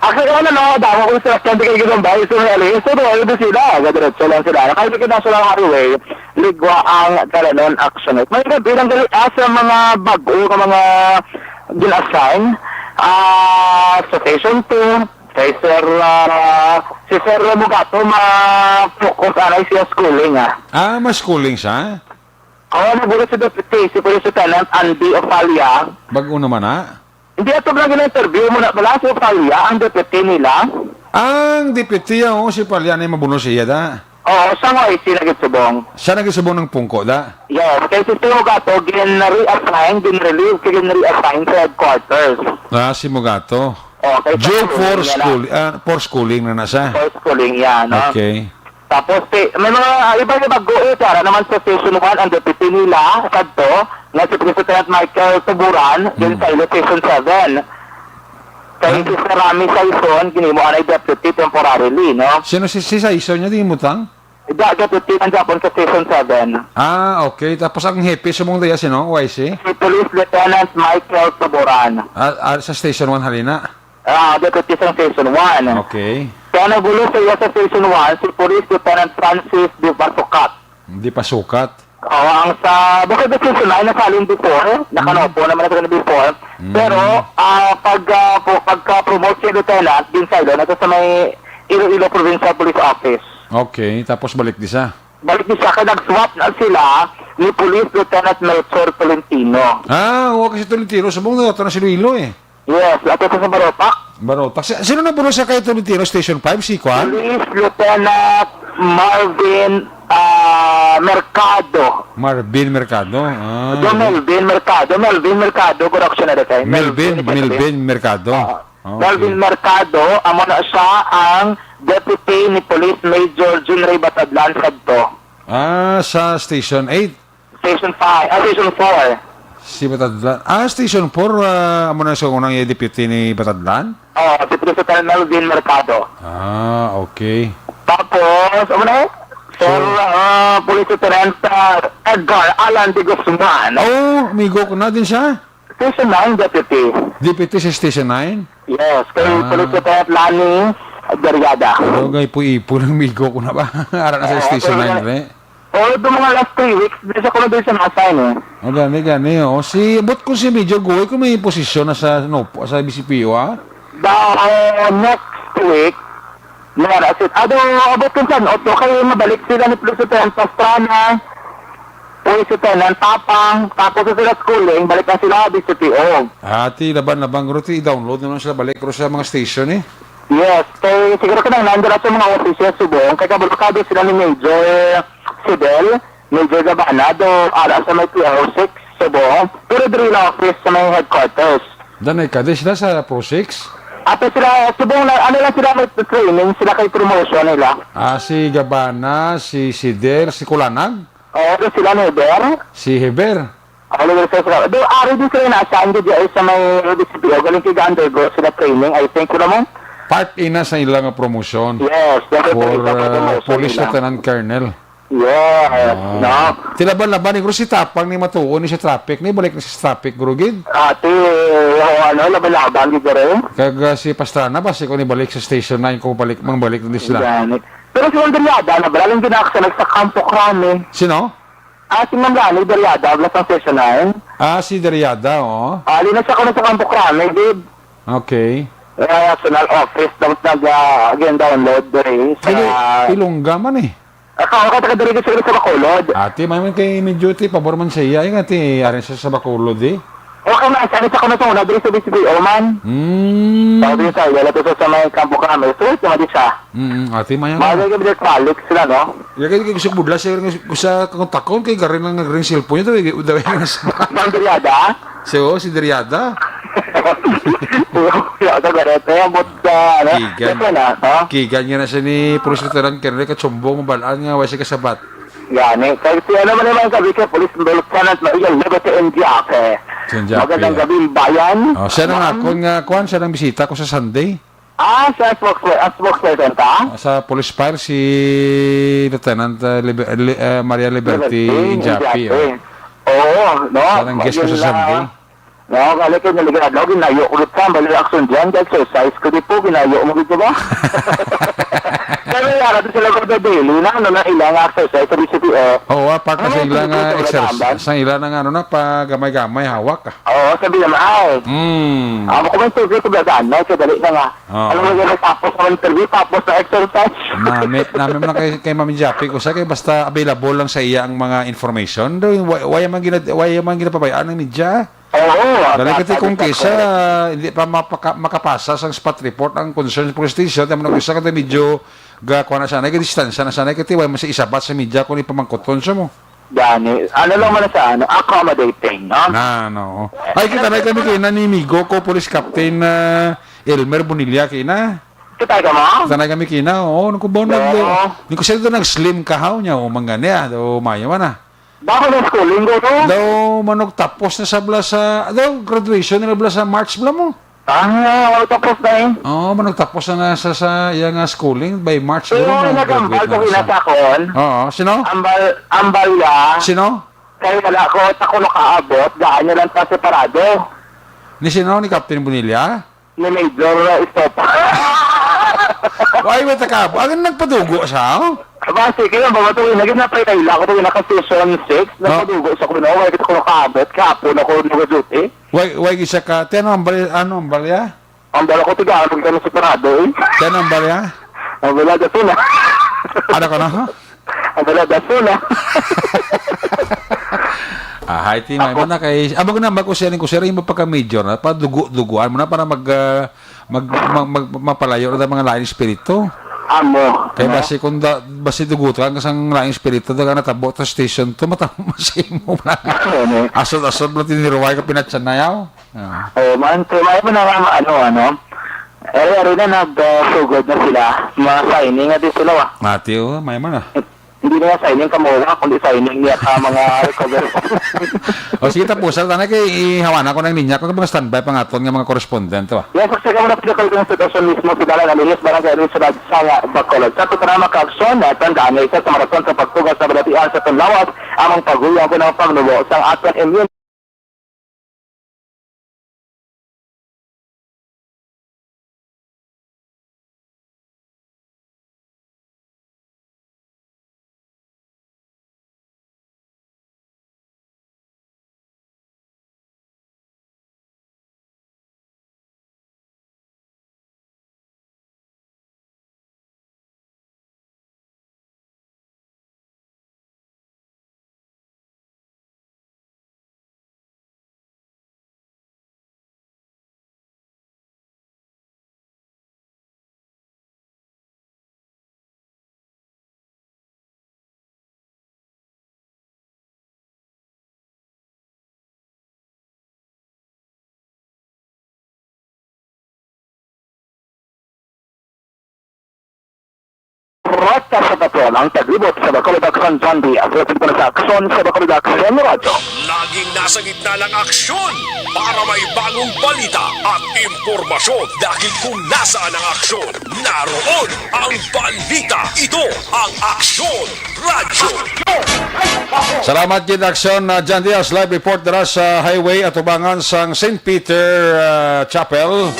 Actually, ano, no, damo ko sa, hindi kayo ginambay, so, may alis, so, doon, doon sila, diretso lang sila. Nakahili ko National Highway, ligwa ang dalanon action. May gabi lang gali, ah, sa mga bago nga mga gin-assign, ah, sa Station two, kay Sir, ah, si Sir Mugato, ma-focus anay siya schooling, ah. Ah, mas schooling siya? Oo, nagulat si Deputy, si Police Lieutenant Andy Ofalia. Bago naman, ah. Hindi, ato lang gina-interview mo na pala si Ofalia, ang deputy nila. Ang deputy, oo, si Ofalia na yung mabuno siya, da. Oo, siya nga, eh, si nagitsubong. Siya nagitsubong ng pungko, da? Yes, kay si Sir Mugato, gin-reassign, gin-relieve, kay gin-reassign sa headquarters. Ah, si Mugato. Oh, kay Joe sa for schooling niya na. School, ah, for schooling na na siya. For schooling, yeah, no? Okay. Tapos, si, may mga, ah, iba-iba bago, eh, para naman sa Station one, ang deputy nila, kadto, nga si Police Lieutenant Michael Tuburan, din Mm. sa ilo Station seven. Kay Ah. si Sir Rami Saison, ginimo anay deputy temporarily, no? Sino si, si Saison niya, di mo tang? Da, deputy ng Japon sa Station seven. Ah, okay. Tapos ang hepe, sumong daya, sino? Y C? Si Police Lieutenant Michael Tuburan. Ah, ah, sa Station one, halina? Ah, deputy sa Station one. Okay. Kaya nagulo sa iya sa Station one, si Police Lieutenant Francis Di Pasukat. Di Pasukat. Oo, ang sa, bukod sa Station nine, nasalin before, nakanopo Mm. naman na sa before. Mm. Pero, ah, pag, ah, po, pagka-promote si Lieutenant, ginsaylo na to sa may Iloilo Provincial Police Office. Okay, tapos balik di sa? Balik di sa, kaya nag-swap na sila ni Police Lieutenant Melchor Tolentino. Ah, oo, kasi Tolentino, subong na, ito na si Iloilo eh. Yes, ato sa Barotac. Barotac. Si-, sino na buno sa kay Tolentino? Station five, si Kwan? Police Lieutenant Marvin, ah, Mercado. Marvin Mercado? Ah, Do okay. Melvin Mercado. Melvin Mercado, correction na rin kayo. Melvin, Melvin Mercado. Melvin Mercado. Ah, Ah, okay. Melvin Mercado, amo na siya ang deputy ni Police Major Jun Ray Batadlan sadto. Ah, sa Station eight? Station five, ah, Station four. Si Batadlan. Ah, Station four, ah, amo na sa unang iya deputy ni Batadlan? Oo, si Police Lieutenant Melvin Mercado. Ah, okay. Tapos, ano na eh? Sir, So ah, Police Lieutenant, ah, Edgar Alan de Guzman. Oh, amigo ko na din siya. Station nine deputy. Deputy sa Station nine? Yes, kay Ah. Police Lieutenant Lani Dariada. Ano nga ipo-ipo ng migo ko na ba? Ara na sa Oo, Station pero nine, wala re? Oo, itong mga last three weeks, di siya ko na din siya na-assign eh. O, gani, gani, oh. Si, but kung si Major Guy, kung may posisyon na sa, no, sa B C P O, ah? The, uh, next week, meron si, ado, abot kung saan, oto, kay mabalik sila ni Police Lieutenant Pastrana, Police Lieutenant Tapang, tapos sa sila schooling, balik na sila B C P O. Ah, ti, laban-laban, guro, ti, i-download na lang sila balik, guro, sa mga station, eh. Yes, kay siguro ka nang nandun sa mga offices subong, kay kabalukado sila ni Major Fidel, Major Gabana, do, ara sa may P R O six, subong, pero diri na office sa may headquarters. Danay ka, di sila sa Pro six? Ato sila, subong na, ano lang sila, may training sila kay promotion nila. Ah, si Gabana, si Sider, si Kulanag? Oo, doon sila ni Heber. Si Heber. Ako lang sa sila. Do, ari din sila na-assign di ay sa may D C P O. Galing kay undergo sila training, I think, wala mo? Part ina sa ilang promotion. Yes, that's For, sa uh, promotion Police nila. Lieutenant Colonel. Yes, Ah. no? Ti laban-laban ni, guro, si Tapang ni matuon ni sa traffic. Ni balik na sa traffic, guro, gid. Ate, oh, ano, laban-laban, gid, guro. Kag, ah, si Pastrana ba, si ko ni balik sa Station nine, ko balik, mang balik na di sila. Gani. Pero si Ma'am Dariada, na ba? Lalang ginaksa, nagsa Campo Crame. Sino? Ah, si Ma'am Lani Dariada, wala sang Station nine. Ah, si Dariada, oh. Ah, ali na siya ko na sa Campo Crame, gid. Okay. Eh, sa National Office, tapos nag, ah, again, download diri sa Pili-, Pilongga man eh. Ako, ako, taga diri sa, sa Bacolod. Ate, may man kay medyo ti, pabor man sa iya, eh, nga ti, arin siya sa Bacolod, eh. Okay man, sa, sa kuno sa una, diri sa B C P O man. Hmm. Sabi sa, wala to sa, sa may Kampo Kami. Sulit naman di siya. Mm, ati, maya na. Bagay kami sa balik sila, no? Ya, kaya gusto budla siya, gusto sa kontakon kay garin lang nagring cellphone niya, daw, daw, Bang Diriada? So, si Diriada. Kuya, kuya, sa garete, abot sa, ano? Kigan. Ito na, no? Kigan nga na siya ni Police Lieutenant Colonel Kachumbong, mabalaan nga, wa siya kasabat. Gani. Kay si ano man naman sabi ka, Police Lieutenant Maria Liberty Indiaque. Indiaque. Magandang gabi, bayan. Oh, siya na nga, Ma'am. Kung, ah, kuwan, siya nang bisita ko sa Sunday. Ah, sa spokesper-, ah, spokesperson ta? Ah, sa police file, si Lieutenant, ah, Liber-, Li-, ah, Maria Liberty Liberty Indiaque, Indiaque. Oh. Oo, no? Siya nang guest ko Yun sa lang. Sunday. No, kali ko naligaw, ginayo ko gid sa, bali action dyan, exercise ko di po, ginayo mo gid ba? Pero yara to sila ko daily na, ano na ilang exercise sa B C P, eh. Oo, ah, part na Ano sa may ilang, ah, pinipili ko, exercise. Sa ilang, ano na, pa gamay-gamay, hawak, ah. Oo, sabi naman, ay. Hmm. Ah, kung may tubig ko, gagana, kaya dali na nga. Oo. Alam mo, yun, tapos ang interview, tapos na exercise. Nami, nami mo na kay, kay Mami Japi, ko sa kay basta available lang sa iya ang mga information. Do, why, why man gina-, why man ginapabayaan ng media? Oo, Dali at kasi kung sabi sa kisa, hindi pa mapaka-, makapasa sang spot report ang concerned police station, tama na kung isa ka medyo ga-, kuha na sana, kay distansya na sana, kay tiway mo sa isabat sa media kung ipamangkuton siya mo. Gani, ano lang man sa ano, accommodating, no? Na, no. Ay, kita na kami kina ni Migo ko, Police Captain, ah, Elmer Bonilla, kina. Kita ka mo? Kita na kami kina, oo, nung kubaw na, Oo. Ni ko siya doon nag-slim kahaw niya, o mangga niya, o mayo man, ah. Bako ng schooling ko, no? Daw, manugtapos na sa bla sa, daw, graduation nila bla sa March bla mo. Ah, wala tapos na eh. Oo, manugtapos na nga sa, sa iya nga schooling by March Pero siguro, nga nagambal graduate ko na siya. Kinasakon. Oo, sino? Ambal, ambal ya. Sino? Kaya wala ko, sa kuno kaabot, daan niya lang sa separado. Ni sino? Ni Captain Bonilla? Ni Major, uh, Estopa. Why, wait, ka? Ang nagpadugo siya, oh? Basi, kaya ba ito, naging napay kaila ko, pag naka-session six, Oh. Nagpadugo sa kuno, wala kita kuno kaabot, kahapon ako nag-duty. Why, why, isa ka, te, ano, ang bali, ano, ang balya? Ang bala ko, tiga, ang pagkano separado, eh. Te, ano, ang balya? Ang bala, dato na. Ano ka na, ha? Ang bala, dato na. Ah, hi, Tim. Ay, Ako. Mana kay, abag na, mag-, usianin ko, sir, yung mapaka-major na, padugo-duguan mo na para mag, ah, mag, mag, mag, mapalayo na ang mga lain espiritu. Amo. Kay Ano? Basi kung da, basi dugutan ka sang lain espiritu, daga natabo ta station to, matamo sa imo na. Ano? Asod-asod mo tinirway ka pinatsan na yaw. Ah. Oh, man, so, may pa na nga, ano, ano. Eh, ari na nag, ah, sugod na sila. Mga signing nga di sila, wa. Mati, oh, may man, ah. Hindi na signing ka mo, wa, kundi signing niya ka mga recovery. O, sige, tapos, sa tanay kay ihawanan ko ng linya, kung mga standby pa nga aton nga mga correspondent, wa. Yes, sa mga pinakal ng sitwasyon mismo sa Dalan Alinis, Barangay Alinis, sa Bacolod. Sa programa Kaaksyon, ah, tandaan na isa sa maraton sa pagtugas sa balatian sa Tunlawas, amang paguyang ko ng pagnubo sa aton immune. Rota sa Patrol ang taglibot sa Bacolod Action Sunday at sa Pilipinas Action sa Bacolod Action Radyo. Laging nasa gitna ng aksyon para may bagong balita at impormasyon. Dahil kung nasaan ang aksyon, naroon ang balita. Ito ang Aksyon Radyo. Salamat gid, Aksyon, uh, John Diaz. Live report dira sa highway atubangan sang Saint Peter, uh, Chapel.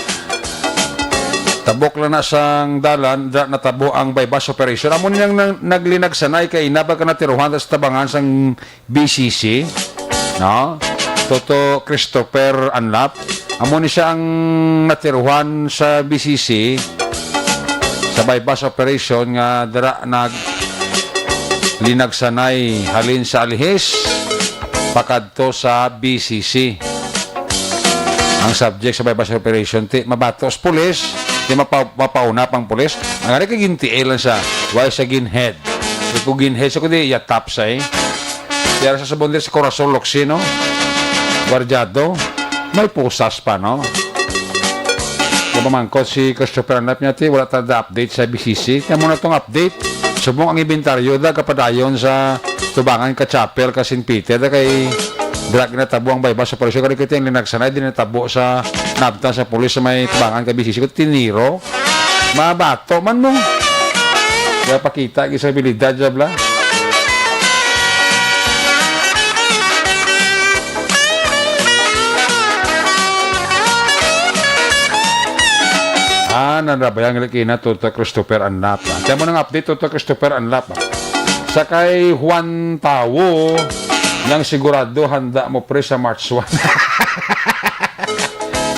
Tabok lang na sang dalan, dira natabo ang buy-bust operation. Amo ni nang, nang, naglinagsanay kay inabag ka natiruhan sa tabangan sang B C C, no? Toto Christopher Anlap. Amo ni siya ang natiruhan sa B C C sa buy-bust operation nga dira nag linagsanay halin sa Alihis pakadto sa B C C. Ang subject sa buy-bust operation, ti mabato sa pulis, ti mapa-, mapauna pang pulis. Ang ari kay gintiil lang sa, wala sa ginhead. Kay kung ginhead sa kundi, yatap sa eh. Kaya sa sabon din sa Corazon Locsin, no? Guardiado. May pusas pa, no? Kapamangkot si Christopher Anap niya, ti, wala ta update sa B C C. Kaya muna tong update. Subong ang inventaryo da kapadayon sa tubangan ka chapel ka Saint Peter da kay dira ginatabo ang buy-bust operation kay kita ang linagsanay din natabo sa nabtan sa pulis sa may tubangan ka B C C ko tiniro. Mabato man mo. Kaya pakita ang isabilidad, jab la. Ah, nanrabayang likina, Toto Christopher Anlap. Ah. Kaya mo nang update, Toto Christopher Anlap. Ah. Sa kay Juan Tawo, nang sigurado handa mo pre sa March one.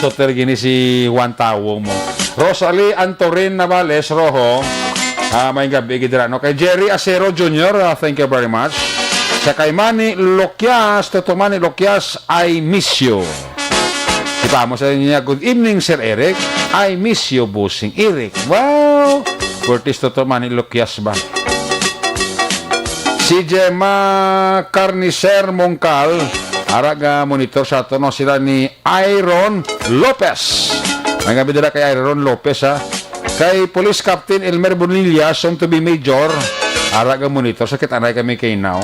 So, ter gini si Juan Tawo mo. Rosalie Antorin Navales Rojo, ah, may gabi gid ra, no? Kay Jerry Acero Junior, ah, thank you very much. Sa kay Manny Lokias, Toto Manny Lokias, I miss you. Di ba mo sa niya, "Good evening, Sir Eric. I miss you, Bossing Eric." Wow! Curtis Toto Manny Lokias ba? Si Gemma Carnicer Mongcal, ara nga monitor sa ato, no, sila ni Iron Lopez. May nga bidala kay Iron Lopez, ha. Kay Police Captain Elmer Bonilla, soon to be Major, ara nga monitor sa kita na kami kay now.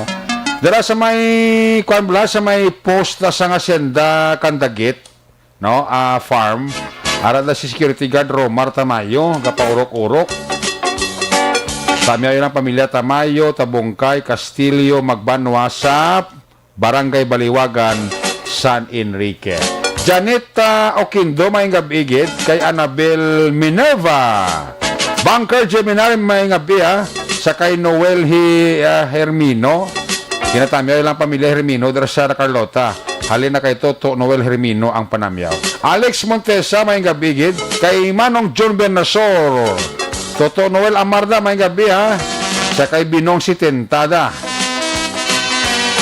Dara sa may, kwan bala, sa may post na sa nga senda Kandagit, no, ah, farm. Ara na si security guard Romar Tamayo, gapaurok-urok. Tamayo ng pamilya Tamayo, Tabungkay, Castillo, Magbanwa sa Barangay Baliwagan, San Enrique. Janet, ah, Oquindo, may gab-i gid. Kay Annabel Minerva. Bunker Gemini, may gab-i, ah. Sa kay Noel Hi-, ah, Hermino. Kinatamyaw ilang pamilya Hermino dira sa Carlota. Halin na kay Toto Noel Hermino ang panamyaw. Alex Montesa, may gab-i gid. Kay Manong John Bernasor. Toto Noel Amarda, may gab-i, ha. Sa kay Binong Sitenta da.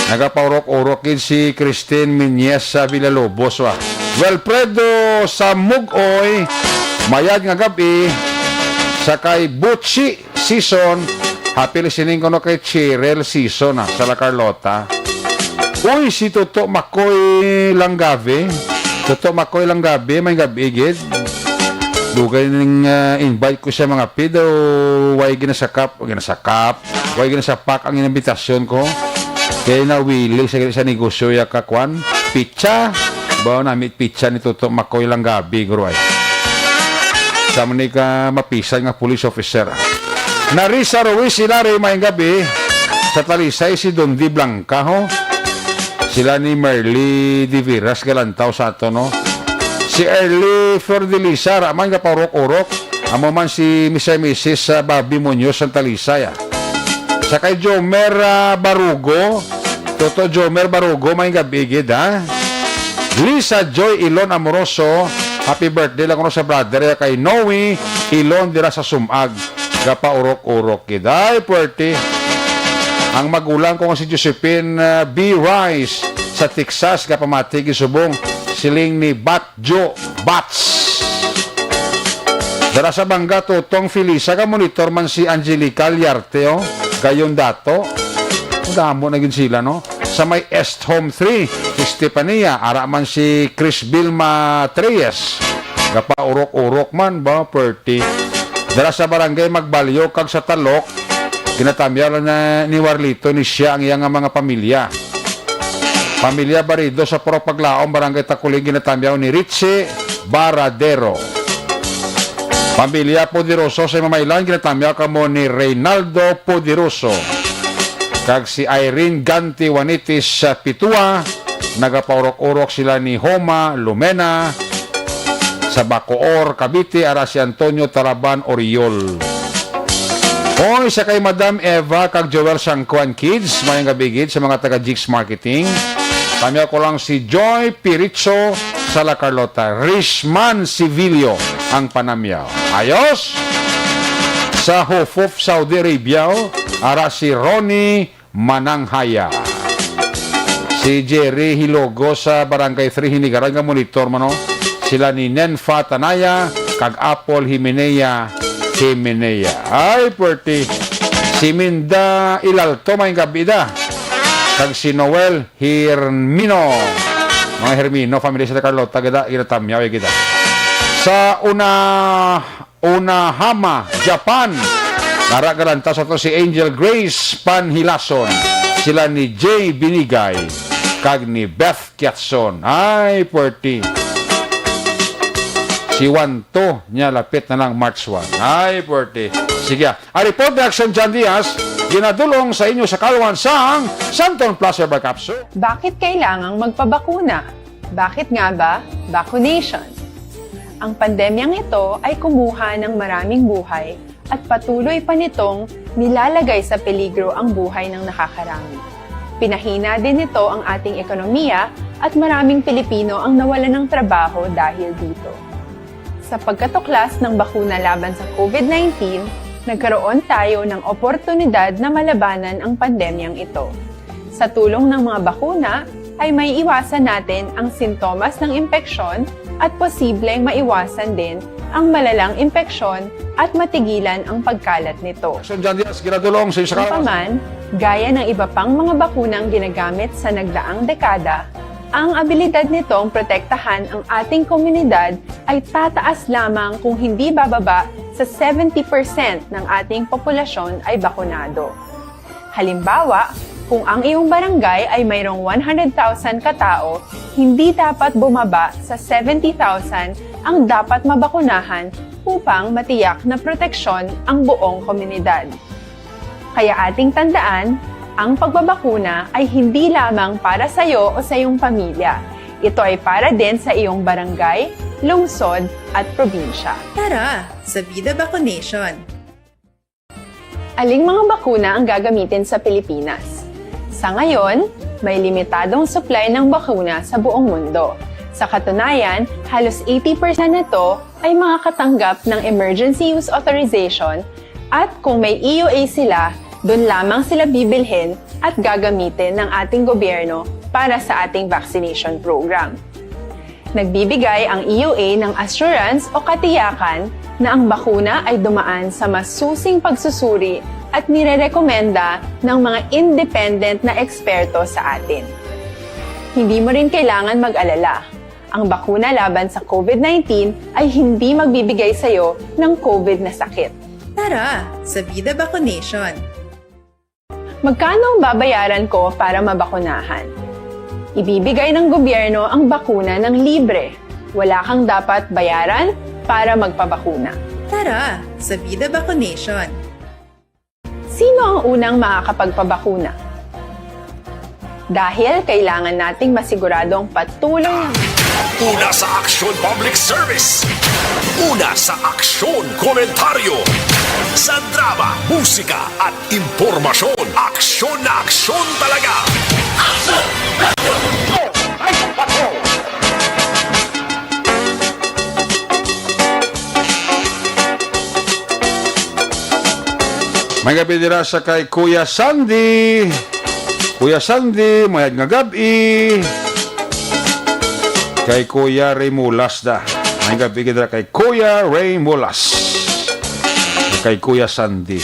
Nagapaurok-urok gid si Christine Minyes sa Villalobos, wa. Wilfredo Samugoy, mayad nga gab-i. Sa kay Butchi Season, happy listening kuno kay Cheryl Season, ah, sa La Carlota. Uy, si Toto Makoy Langgabe. Toto Makoy Langgabe, may gab-i gid. Dugay ning, ah, invite ko sa mga pido, way ginasakap, ginasakap, way ginasapak ang invitation ko. Kay nawili sa, sa negosyo ya ka kwan, pizza. Ba, namit pizza ni Toto Makoy Langgabe, guro ay. Sa man ni ka mapisan nga police officer. Narisa Ruiz Hilary, may gab-i. Sa Talisay, si Dondi Blanca, ho. Sila ni Merly Diviras, galantaw sa ato, no? Si Early Flor de Lisa, ra man gapaurok-urok. Amo man si Mister Missus, ah, Bobby Muñoz, sa Talisay, ah. Sa kay Jomer, ah, Barugo. Toto Jomer Barugo, may gab-i gid, ha? Lisa Joy Ilon Amoroso, happy birthday lang kuno sa brother ya kay Noe Ilon dira sa Sumag. Gapaurok-urok gid. Ay, puwerte. Ang magulang ko nga si Josephine, ah, B. Rice sa Texas, gapamati gid subong siling ni Bat Jo Bats. Dara sa Banga, Tutong Felisa, ka monitor man si Angelica Liarte, oh. Gayon dato. Damo na gid sila, no? Sa may Est Home three, si Stefania, ara man si Chris Vilma Treyes. Gapaurok-urok man ba, perti. Dara sa Barangay Magbalyo kag sa Talok, ginatamyaw lang na ni Warlito ni siya ang iyang mga pamilya. Pamilya Barido sa Purok Paglaom, Barangay Takuling, ginatamyaw ni Richie Baradero. Pamilya Poderoso sa Mamaylan, ginatamyaw kamo ni Reynaldo Poderoso. Kag si Irene Ganti Juanitis sa Pitua, nagapaurok-urok sila ni Homa Lumena, sa Bacoor, Cavite, ara si Antonio Taraban Oriol. Oy, sa kay Madam Eva kag Joel Sangkuan Kids, mayong gabi gid sa mga taga Jigs Marketing. Tamyaw ko lang si Joy Piricho sa La Carlota, Rishman Civilio ang panamyaw. Ayos! Sa Hufuf, Saudi Arabia, oh, ara si Ronnie Mananghaya. Si Jerry Hilogo sa Barangay three Hinigaran nga monitor man, oh. Sila ni Nenfa Tanaya kag Apple Himenea Himenea. Ay, puwerte. Si Minda Ilalto, may gabi da. Kag si Noel Hermino. Mga Hermino, family sa Carlota, gida, ginatamyaw, eh, gida. Sa una, Unahama, Japan. Nara galanta sa to si Angel Grace Panhilason. Sila ni Jay Binigay kag ni Beth Kiatson. Ay, puwerte. Si Juan to niya lapit na lang March one. Ay, puwerte. Sige, ah. Ang report ni Action John Diaz, ginadulong sa inyo sa kaluhan sang Santon Plus Herbal Capsule. Bakit kailangang magpabakuna? Bakit nga ba? Vaccination. Ang pandemyang ito ay kumuha ng maraming buhay at patuloy pa nitong nilalagay sa peligro ang buhay ng nakakarami. Pinahina din nito ang ating ekonomiya at maraming Pilipino ang nawalan ng trabaho dahil dito. Sa pagkatuklas ng bakuna laban sa COVID nineteen, nagkaroon tayo ng oportunidad na malabanan ang pandemyang ito. Sa tulong ng mga bakuna, ay maiiwasan natin ang sintomas ng impeksyon at posibleng maiwasan din ang malalang impeksyon at matigilan ang pagkalat nito. Action John Diaz, ginadulong sa isa ka Gayunpaman, gaya ng iba pang mga bakunang ginagamit sa nagdaang dekada, ang abilidad nitong protektahan ang ating komunidad ay tataas lamang kung hindi bababa sa seventy percent ng ating populasyon ay bakunado. Halimbawa, kung ang iyong barangay ay mayroong one hundred thousand katao, hindi dapat bumaba sa seventy thousand ang dapat mabakunahan upang matiyak na proteksyon ang buong komunidad. Kaya ating tandaan, ang pagbabakuna ay hindi lamang para sa iyo o sa iyong pamilya. Ito ay para din sa iyong barangay, lungsod, at probinsya. Tara sa Vida Vaccination! Aling mga bakuna ang gagamitin sa Pilipinas? Sa ngayon, may limitadong supply ng bakuna sa buong mundo. Sa katunayan, halos eighty percent na ito ay makakatanggap ng emergency use authorization at kung may E U A sila, doon lamang sila bibilhin at gagamitin ng ating gobyerno para sa ating vaccination program. Nagbibigay ang E U A ng assurance o katiyakan na ang bakuna ay dumaan sa masusing pagsusuri at nirerekomenda ng mga independent na eksperto sa atin. Hindi mo rin kailangan mag-alala. Ang bakuna laban sa COVID nineteen ay hindi magbibigay sa iyo ng COVID na sakit. Tara sa Vida Vaccination! Magkano ang babayaran ko para mabakunahan? Ibibigay ng gobyerno ang bakuna ng libre. Wala kang dapat bayaran para magpabakuna. Tara sa Vida Vaccination! Sino ang unang makakapagpabakuna? Dahil kailangan nating masiguradong patuloy ang Una sa aksyon, public service. Una sa aksyon, komentaryo. Sa drama, musika, at impormasyon, aksyon na aksyon talaga. Aksyon! Radyo! Ay, patrol! May gabi dira sa kay Kuya Sandy. Kuya Sandy, mayad nga gab-i. Kay Kuya Ray Mulas da. May gabi dira kay Kuya Ray Mulas. Kay Kuya Sandy.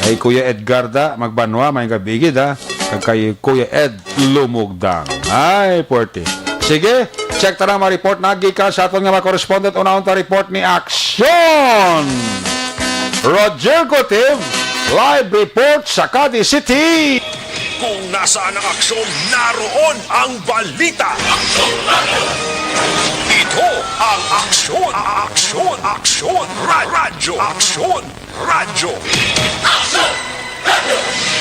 Kay Kuya Edgar da, magbanwa, may gabi gid, ha. Kag kay Kuya Ed Lumugdang. Ay, puwerte. Sige, check ta na ang mga report na gikan sa aton nga mga correspondent. Unahon ta report ni Aksyon Roger Gutib, live report sa Cadiz City. Kung nasaan ang aksyon, naroon ang balita. Ito ang Aksyon, Aksyon, Aksyon, Ra- Radyo, Aksyon, Radyo. Aksyon!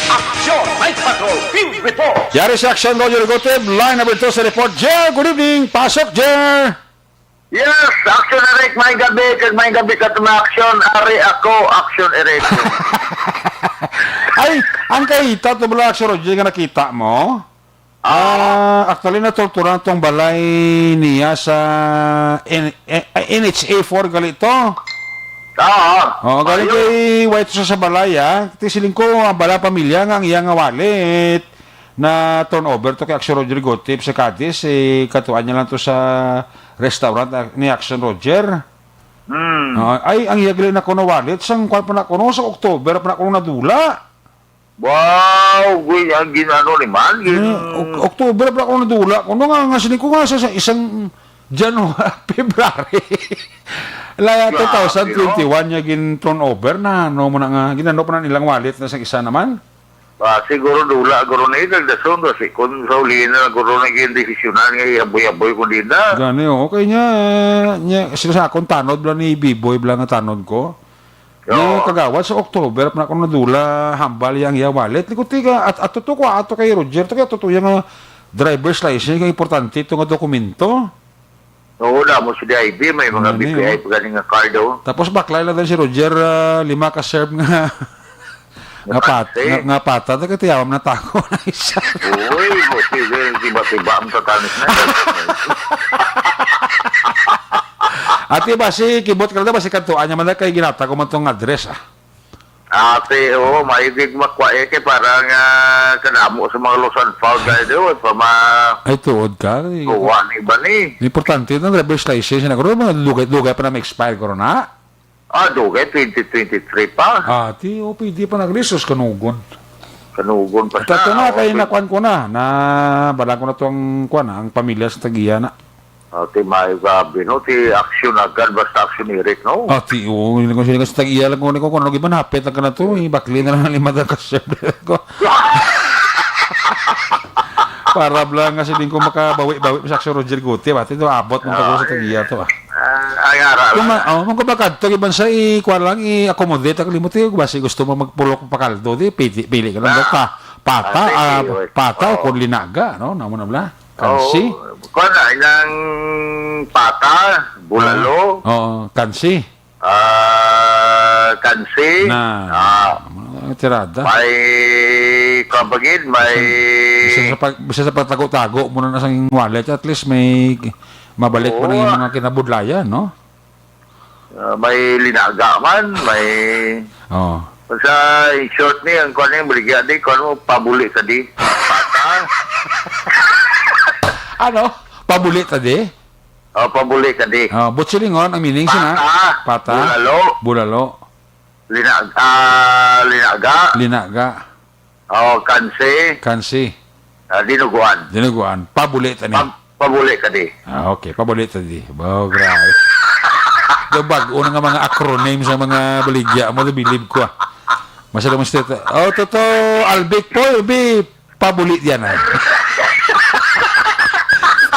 Aksyon! Night Patrol Field Report! Yari sa Aksyon, Roger Gutib. Line number two sa report. Jer, good evening. Pasok, Jer. Yes, Aksyon Eric, may gabi, kag may gabi sa mga aksyon. Ari ako, Aksyon Eric. Ay, ang kahita to bala, Aksyon Roger, nga nakita mo? Ah, actually, natorturan tong balay niya sa N-, eh, N H A four gali to. Oo. Oo, galing Ayun. Kay White sa, sa balay, ah. Ti siling ko, ah, bala pamilya nga ang iya nga wallet na turnover to kay Aksyon Rodrigo Tip sa Cadiz, eh, katuan niya lang to sa restaurant, ah, ni Action Roger. Hmm. Ah, ay, ang iya gali na kuno wallet, sang kwan pa na kuno, sa October pa na kuno nadula. Wow, guy, ang ginano ni man, gin- Eh, Ok-, October pa na kuno nadula. Kuno nga, nga sini ko nga sa, sa isang January, February. Laya, Grabe, two thousand twenty-one niya gin turn over na, no, mo na nga, ginano pa na nilang wallet na sa isa naman. Ah, siguro dula, guro na ito, dason, kasi kung sa uli na, guro na yung desisyonan nga, ihaboy-haboy ko din na. Gani, oh, okay niya, niya, sila sa akong tanod, bala ni Biboy, bala nga tanod ko. Niya, Oo. Kagawad, sa October, pa na akong nadula, hambal yang iya wallet. Ni ko, tiga, at, at to ko, ato kay Roger, to kay, ato to, yung, ah, driver's license, kay importante ito nga dokumento. Oo, na mo sa D I B, may mga Ano B P I yun? pa gani nga card, oh. Tapos baklay lang din si Roger, ah, lima ka serve nga, nga pat-, Nga nga, nga pata, nagkatiyawam na tako na isa. Uy, mo, sige, tiba-tiba ang tatanis na. Ati ba si Kibot ka na ba si Kantuan niya man kay ginata ko man tong address, ah. Ate, oo, maigig makwa, eh, kay parang, ah, kadamo sa mga lost and found tayo, di ba? Pa ma- Ay, tuod ka. Kuha ni ba ni? Importante na driver's license na, guro, mga dugay-dugay pa na ma-expire, guro, na? Ah, dugay, twenty twenty-three pa. Ah, ti, o, pwede pa nag-resource kanugon. Kanugon pa Ito, siya, ito na, kay okay. Nakuan ko na, na, balang ko na tong, kuan, ang pamilya sa tagiya na. Ah, ti maayo, grabe, no? Ti action agad, basta action, Eric, no? Ah, ti, oo, yun lang, yun lang sa tag-iya lang ko, ko, kung ano, giban, hapit lang ka na to, eh, bakli na lang ang lima ka serve ko. Para bla nga siling ko makabawi-bawi sa action, Roger Gutierrez, ba? Ito, abot mong Ah, pagod sa tag-iya to, ah. Ah, ay, ara Kung lang. ma-, oh, kung kumbaga, to, giban sa i-, kuha lang, i-accommodate ang limot, eh, basi gusto mo magpulok pakaldo, di, pili, pili ka lang, Ah. ka, pata, Ah, ah, sige, oy. pata o Oo. kung linaga, no? Namo na bla? Kansi? Oo, kuwan na, inang pata, bulalo. Oo, oo, kansi. Ah, kansi. Na, Ah, mga tirada. may, kuwan pa gid, may Bisan, bisan sa pag-, bisan sa pagtago-tago mo na sa wallet, at least may mabalik mo na Oo. yung mga kinabudlayan, no? Ah, may linaga man, may Oo. Sa, in short ni, ang kuwan yung baligya di, kuwan mo, pabuli ka di. Pata. Ano? Pabuli ta di? Oh, pabuli ka di. Oh, butsilingon, ang meaning siya na? Pata. Pata. Bulalo. Bulalo. Linag-, ah, linaga. Linaga. Oh, kansi. Kansi. Ah, dinuguan. Dinuguan. Pabuli ta ni. Pab-, pabuli ka di. Ah, okay. Pabuli ta di. Wow, grabe. Daw bag-o na nga mga acronym sa mga baligya mo, bilib ko, ah. Masalo mo sa tito. Oh, totoo, Albic po, bi, pabuli yan, ay.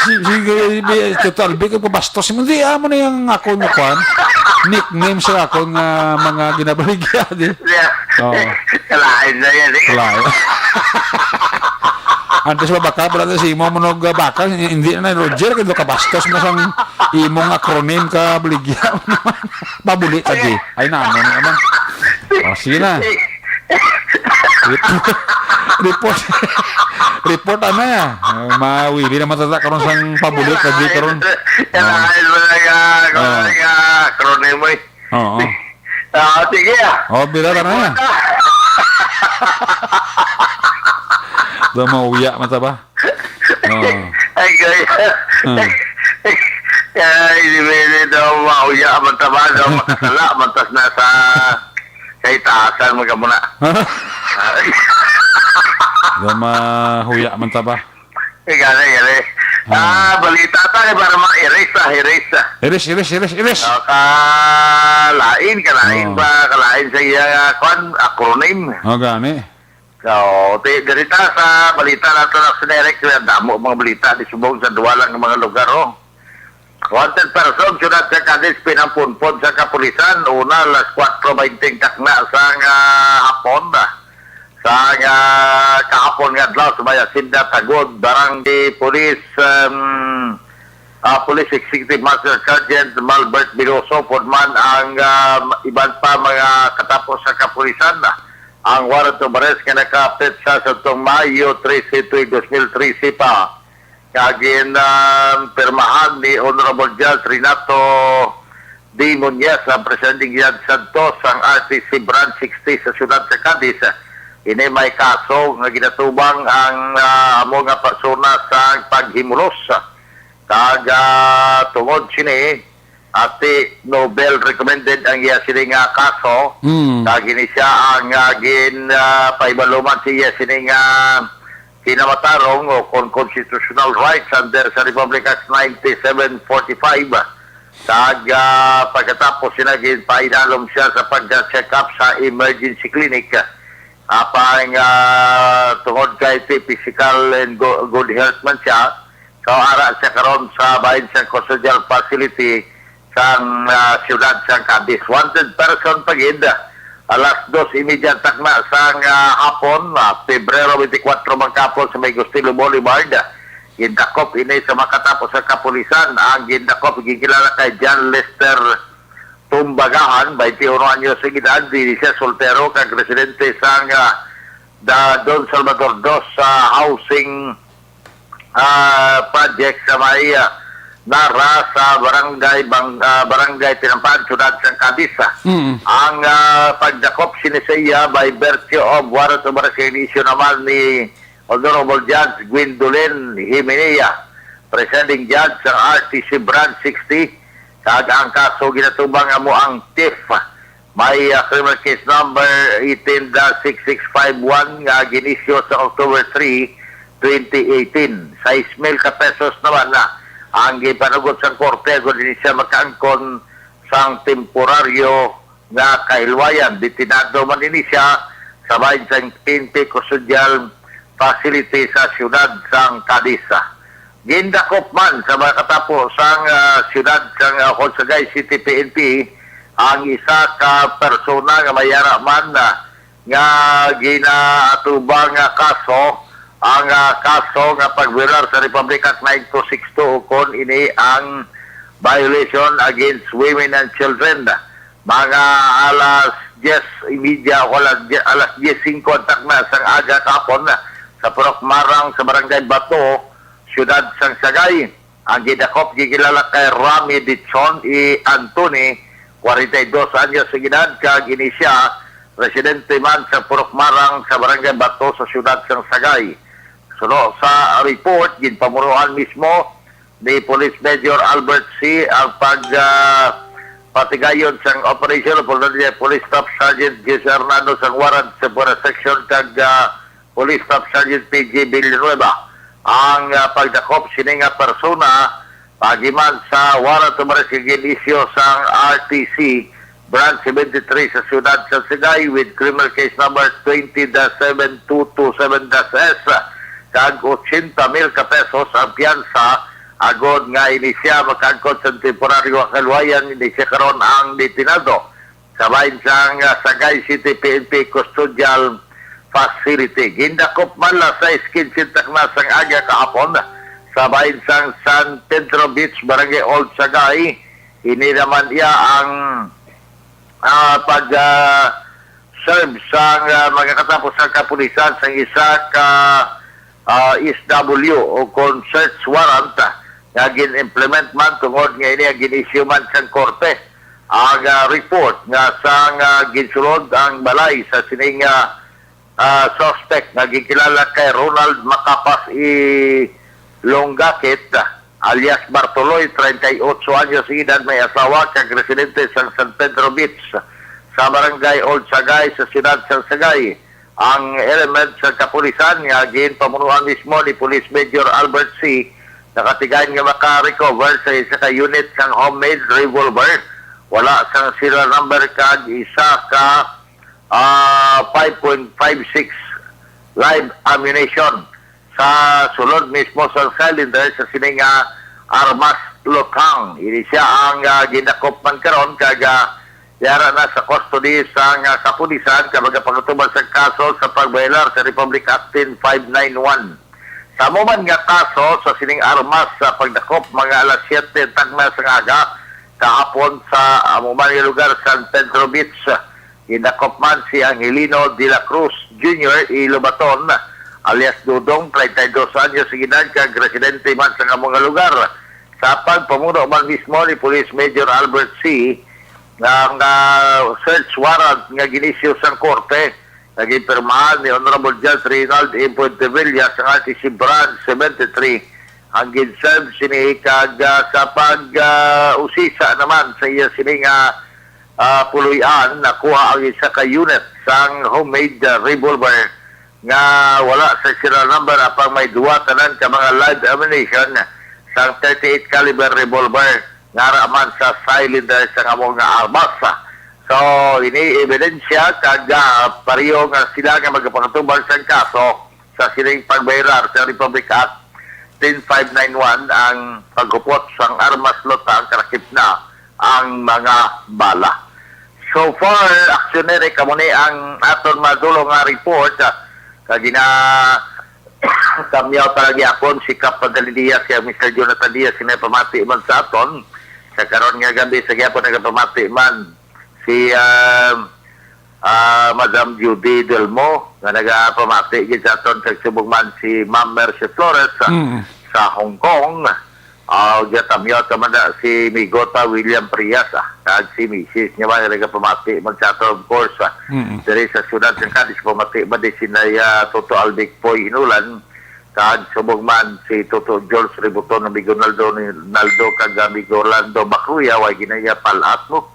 Si, si, si, si, totoo, Albic, ang pabastos mo, di, amo na yung ako nga kwan. Nickname sa ako nga mga ginabaligya, di. Yeah. Oo. Kalain na yan, eh. Kalain. Antes ba baka, pala si imo mo nag-, ah, baka, hindi na, Roger, kaya kabastos mo sang imong acronym ka, baligya mo naman. Pabuli ta di. Ay, na, ano na naman. Oh, sige na. Report. Report. Report, ano ya? Ah, mawili naman tata karon sang pabuli ta di karon. Kalain mo na nga, Ah. kalain nga, acronym mo, eh. Oo. Ah, sige, ah. Oh, bila ka na. Daw mauya man ta ba? Oo. Ay, gaya. Hmm. Ay, di ba, di daw mauya man ta ba? Daw makasala man tas nasa kay taasan mo ka muna. Daw mahuya man ta ba? Eh, gani, gani. Ah. Ah, balita ta, eh, para ma-erase, ah, erase, ah. Erase, erase, erase, erase. Ah, kalain, kalain Oh. ba? Kalain sa iya, ah, kwan, acronym. Oh, gani. So, ti-, diri ta sa balita nato na sa direct, ang damo mga balita, di subong sa duwa lang nga mga lugar, oh. Wanted person, siyudad sa Cadiz, pinampunpon sa kapulisan, una, alas kwatro baynte takna sang, ah, hapon, ah. Sa, ah, kahapon nga adlaw sa may Hacienda Tagod, Barangay Police, um, ah, Police Executive Master Sergeant Malbert Biloso, pud man ang, ah, iban pa mga katapo sa kapulisan. Ang warrant of arrest nga nakapetsa sa tong Mayo trese, tuig dos mil trese pa, nga gin, ah, pirmahan ni Honorable Judge Renato D. Muñez, ang presiding judge sadto sang R T C Branch sixty sa siyudad sa Cadiz. Ini may kaso nga ginatubang ang, ah, amo nga persona sa paghimulos Kag, ah, tungod sini, ati Nobel recommended ang iya sini nga kaso. Mm. Kag ini siya ang, ah, gin, ah, paibaluman sa iya sini nga kinamatarong o kon constitutional rights under sa Republic Act ninety-seven forty-five. Kag, ah, pagkatapos sina ginpainalom siya sa pag-check up sa emergency clinic. Apang, ah, tungod kay ti physical and go-, good health man siya, so ara siya karon sa bahin sang custodial facility sang, ah, siyudad sang Cadiz. Wanted person pa gid, alas dos y media takna sang, ah, hapon, ah, Pebrero twenty-four man kahapon sa may Gustilo Boulevard. Gindakop ini sa makatapos sa kapulisan. Ang gindakop ginkilala kay John Lester Tumbagahan, twenty-one anyos ang edad, dili siya soltero, kag residente sang, ah, da Don Salvador Dos sa housing, ah, project sa may, ah, Nara sa barangay Bang-, ah, barangay Tinampaan, siyudad sang Cadiz. Mm. Ang, ah, pagdakop sini sa iya by virtue of warrant of arrest issue naman ni Honorable Judge Gwendolyn Himenea, Presiding Judge sang R T C Branch sixty, kag ang kaso ginatubang amo ang theft. May, ah, criminal case number eighteen dash six six five one nga ginisyo sa October three, twenty eighteen. Sais mil ka pesos naman na ang gipanugot sang korte kon dili siya makaangkon sang temporaryo nga kahilwayan. Detenado man ini siya sa bahin sang P N P Custodial Facility sa siyudad sang Cadiz. Gindakop man sa mga katapo sang, ah, siyudad sang, ah, Consagay City P N P ang isa ka persona nga may ara man, ah, nga ginaatubang nga kaso, ang, ah, kaso nga pagviolar sa Republic Act nine two six two, ukon ini ang violation against women and children. Mga alas diyes y media o alas, alas diyes singko ang takna sang aga kahapon sa Purok Marang sa Barangay Bato, siyudad sang Sagay. Ang gidakop gikilala kay Rami Dichon y Anthony, kwarenta y dos anyos ang edad, kag ini siya residente man sa Purok Marang sa Barangay Bato sa siyudad sang Sagay. Suno sa report, ginpamunuan mismo ni Police Major Albert C. ang pag, ah, patigayon sang operation, Police Staff Sergeant Jis Hernando sang warrant sa Buena Section kag, ah, Police Staff Sergeant P J Villanueva. Ang, ah, pagdakop sini nga persona paagi man sa warrant of arrest nga gin-issue sang R T C Branch seventy-three sa siyudad sa Sagay with criminal case number twenty dash seven two two seven dash S, kag ochenta mil ka pesos ang piyansa, agod nga ini siya makaangkon sa temporaryo nga kaluwayan. Ini siya karon ang detenado sa bahin sang, ah, Sagay City P N P Custodial Facility. Gindakop man la sa iskinsin takna sang aga kahapon sa bahin sang San Pedro Beach, Barangay Old Sagay. Ini naman iya ang, ah, pag, ah, serve sang, ah, mga katapo sang kapulisan sang isa ka, ah, S W o kon search warrant, ah, nga gin-implement man tungod nga ini ang gin-issue man sang korte. Ang, ah, report nga sang, ah, ginsulod ang balay sa sining, ah, ah, suspect nga gikilala kay Ronald Macapas y Longgaquit, alias Bartoloy, treinta y ocho anyos ang edad, may asawa kag residente sa San Pedro Beach sa Barangay Old Sagay sa siyudad sa Sagay. Ang element sa kapulisan nga ginpamunuan mismo ni Police Major Albert C. nakatigayon nga maka-recover sa isa ka unit sang homemade revolver, wala sang serial number, kag isa ka, ah, five point five six live ammunition sa sulod mismo sa cylinder sa sini nga armas luthang. Ini siya ang, ah, gindakop man karon kag, ah, yara na sa custody sang, ah, kapulisan kag magapagatubang sa kaso sa pagbayolar sa Republic Act ten five nine one. Sa amo man nga kaso sa sining armas sa pagdakop, mga alas siyete tagna sang aga kahapon sa amo man nga lugar, San Pedro Beach, gindakop man si Angelino de la Cruz Junior y Lobaton, alias Dudong, treinta y dos anyos ang edad, kag residente man sa amo nga lugar. Sa pagpamuno man mismo ni Police Major Albert C., ang, ah, search warrant nga gin-issue sang korte nga ginpirmahan ni Honorable Judge Reynald M. Fuentevilla sa R T C Branch seventy-three, ang gin-serve sini kag, ah, sa pag, ah, usisa naman sa iya sini nga, ah, puloy-an, nakuha ang isa ka unit sang homemade, ah, revolver nga wala sa serial number, apang may duwa tanan ka mga live ammunition sang thirty-eight caliber revolver nga ara man sa cylinder sang amo nga armas. So, ini ebidensya kag, ah, pareho nga sila nga magapakatubag sang kaso sa sining pagbayrar sa Republic Act ten five nine one ang paghupot sang armas, luta ang kalakip na ang mga bala. So far, aksyon diri, kamo ni ang aton madulong nga report, ah, kag gina-, kamyaw talaga gyapon si Kap Padali Diaz kag Mister Jonathan Diaz, nga pamati man sa aton. Sa karon nga gabi sa gyapon nagapamati man si, ah, ah, Madam Judy Delmo, nga nagapamati gid sa aton, kag subong man si Ma'am Mercy Flores, ah, Mm. sa Hong Kong. Ah, gatamyot ka man na si Migota William Frias, ah, kag si Misis niya man nagapamati man sa aton, of course, ah, Mm. diri sa siyudad sa Cadiz, pamati man di si Naya Toto Albic Poy Inulan, kag subong man si Toto George Ributon, Amigo Naldo, Naldo, kag Amigo Orlando Bacruya, way ginaya palat mo.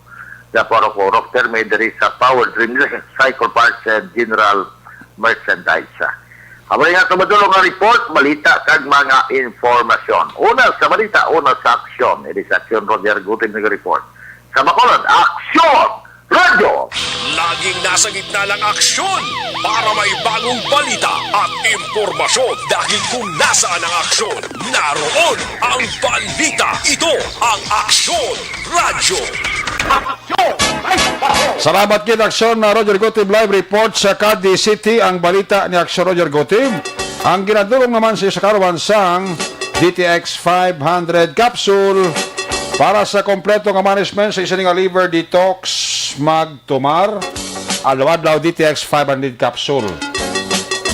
Gaporok-orok termi diri sa Power Dream Cycle Parts and General Merchandise. Amo nga tumadulong nga report, balita, kag mga informasyon. Una sa balita, una sa aksyon. Ini sa aksyon, Roger Gutim nag-report. Sa Bacolod, Aksyon! Radyo! Laging nasa gitna ng aksyon para may bagong balita at impormasyon. Dahil kung nasaan ang aksyon, naroon ang balita. Ito ang Aksyon Radyo. Salamat gid, Aksyon na Roger Gutib. Live report sa Cadiz City ang balita ni Aksyon Roger Gutib. Ang ginadulong naman sa isa karon sang D T X five hundred capsule para sa kompleto nga management sa isa nga liver detox. Magtumar adlaw-adlaw D T X five hundred capsule.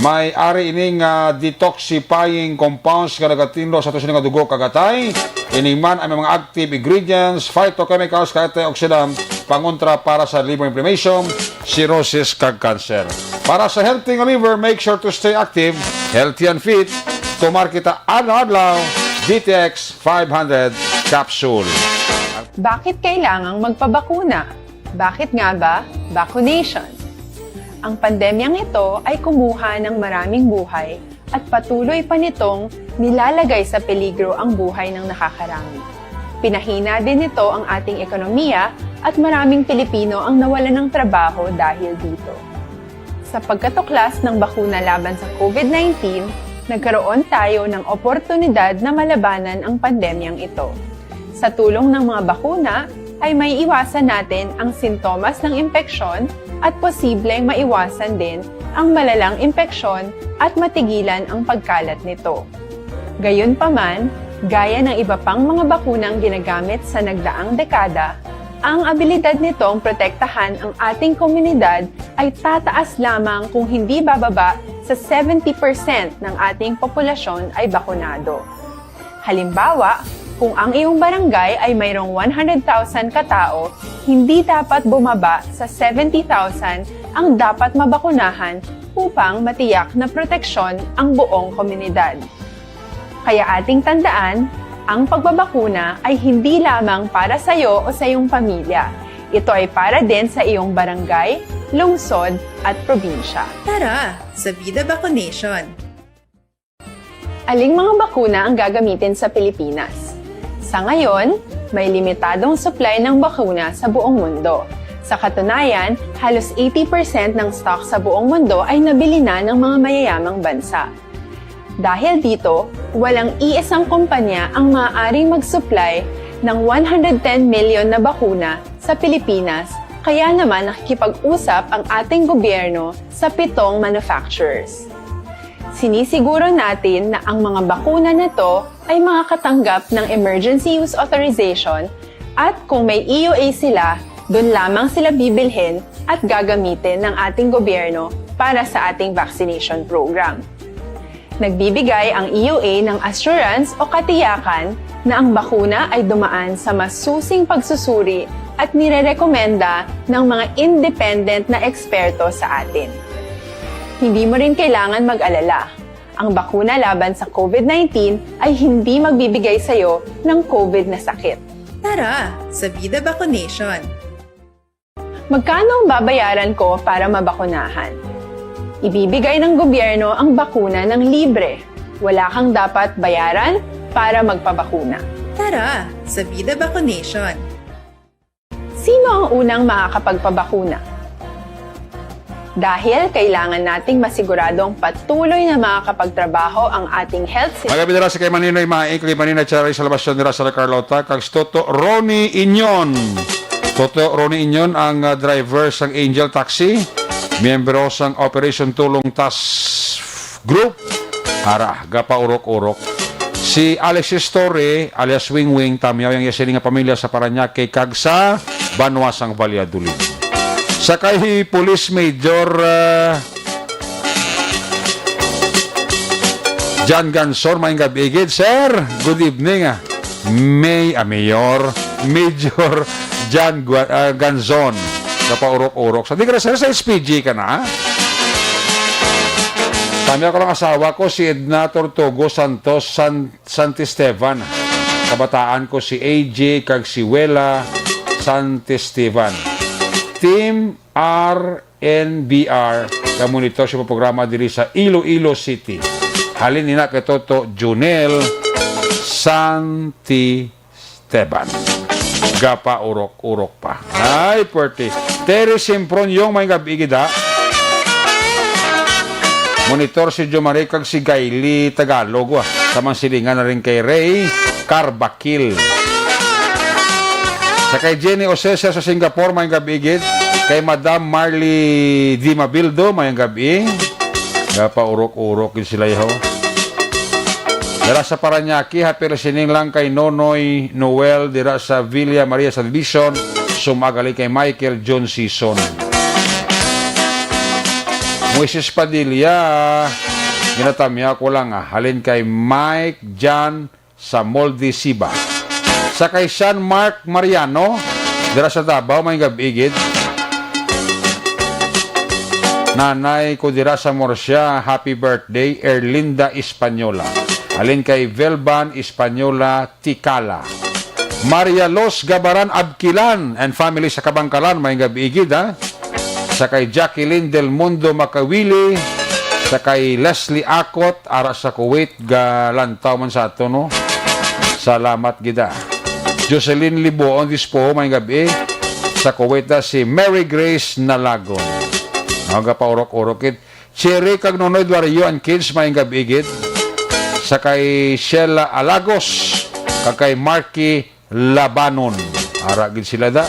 May ari ini nga detoxifying compounds nga nagatinlo sa ato sini nga dugo kag atay. Ini man ang mga active ingredients, phytochemicals, kag antioxidant, pangontra para sa liver inflammation, cirrhosis, kag cancer. Para sa healthy nga liver, make sure to stay active, healthy and fit. Tumar kita adlaw-adlaw, D T X five hundred capsule. Bakit kailangang magpabakuna? Bakit nga ba vaccination? Ang pandemyang ito ay kumuha ng maraming buhay at patuloy pa nitong nilalagay sa peligro ang buhay ng nakakarami. Pinahina din nito ang ating ekonomiya at maraming Pilipino ang nawalan ng trabaho dahil dito. Sa pagkatuklas ng bakuna laban sa COVID nineteen, nagkaroon tayo ng oportunidad na malabanan ang pandemyang ito. Sa tulong ng mga bakuna, ay maiiwasan natin ang sintomas ng impeksyon at posibleng maiwasan din ang malalang impeksyon at matigilan ang pagkalat nito. Gayunpaman, gaya ng iba pang mga bakunang ginagamit sa nagdaang dekada, ang abilidad nitong protektahan ang ating komunidad ay tataas lamang kung hindi bababa sa seventy percent ng ating populasyon ay bakunado. Halimbawa, kung ang iyong barangay ay mayroong one hundred thousand ka tao, hindi dapat bumaba sa seventy thousand ang dapat mabakunahan upang matiyak na proteksyon ang buong komunidad. Kaya ating tandaan, ang pagbabakuna ay hindi lamang para sa iyo o sa iyong pamilya. Ito ay para din sa iyong barangay, lungsod, at probinsya. Tara sa Vida Vaccination! Aling mga bakuna ang gagamitin sa Pilipinas? Sa ngayon, may limitadong supply ng bakuna sa buong mundo. Sa katunayan, halos eighty percent ng stock sa buong mundo ay nabili na ng mga mayayamang bansa. Dahil dito, walang iisang kumpanya ang maaaring mag-supply ng one hundred ten million na bakuna sa Pilipinas, kaya naman nakikipag-usap ang ating gobyerno sa pitong manufacturers. Sinisiguro natin na ang mga bakuna na to ay makakatanggap ng emergency use authorization, at kung may E U A sila, doon lamang sila bibilhin at gagamitin ng ating gobyerno para sa ating vaccination program. Nagbibigay ang E U A ng assurance o katiyakan na ang bakuna ay dumaan sa masusing pagsusuri at nirerekomenda ng mga independent na eksperto sa atin. Hindi mo rin kailangan mag-alala. Ang bakuna laban sa COVID nineteen ay hindi magbibigay sa iyo ng COVID na sakit. Tara sa Bida Vacunation! Magkano ang babayaran ko para mabakunahan? Ibibigay ng gobyerno ang bakuna ng libre. Wala kang dapat bayaran para magpabakuna. Tara sa Bida Vacunation! Sino ang unang makakapagpabakuna? Dahil kailangan nating masiguradong patuloy na makakapagtrabaho ang ating health system. Magandang oras kay Maninoy Maing, kay Manina Cherry Salvacion dira sa Carlota, kag si Toto Ronnie Inyon. Toto Ronnie Inyon ang, ah, driver sang Angel Taxi, miyembro sang Operation Tulong Task Group. Ara, gapaurok-urok. Si Alexis Torre, alias Wing Wing, tamyaw yang iya sini nga pamilya sa Parañaque kag sa banwa sang Valladolid. Sa kay Police Major, ah, John Gansor, maayong gabi gid, sir. Good evening, ah. May, ah, Mayor, Major John Gua-, ah, Ganzon. Kapaurok-urok. Sa di ka na, sir, sa S P G ka na, ha? Kami ako lang asawa ko, si Edna Tortugo Santos San-, Santisteban. Kabataan ko si A J kag si Wela Santisteban. Team R N B R, ka monitor sa programa diri sa Iloilo City. Halin nina kay Toto Junel Santisteban. Gapaurok-urok pa. Ay, puwerte. Terry Simpron, yung may gabi gid, ha? Monitor si Jomari kag si Gaily Tagalog, wa. Tamang silingan na rin kay Ray Carbakil. Sa kay Jenny Osese sa Singapore, may gabi gid. Kay Madam Marley Dimabildo, may gabi. Gapaurok-urok gid sila, ho. Dira sa Parañaque, happy listening lang kay Nonoy Noel dira sa Villa Maria Salvacion, sumagali kay Michael John Sison. Moises Padilla, ginatamya ko lang, ah, halin kay Mike John sa Molde Siba. Sa kay Sean Mark Mariano, dira sa Davao, may gabi gid. Nanay ko dira sa Murcia, happy birthday, Erlinda Española. Halin kay Velban Española Tikala. Maria Los Gabaran Abquilan and family sa Kabangkalan, may gabi gid, ha? Sa kay Jacqueline Del Mundo Makawili, sa kay Leslie Akot, ara sa Kuwait, galantaw man sa ato, no? Salamat gid, ah. Jocelyn Liboon Dispo, may gabi. Sa Kuwait na si Mary Grace Nalagon. Mga paurok-urok gid. Cherry kag Nonoy Duario and kids, may gabi gid. Sa kay Sheila Alagos, kag kay Marky Labanon. Ara gid sila da.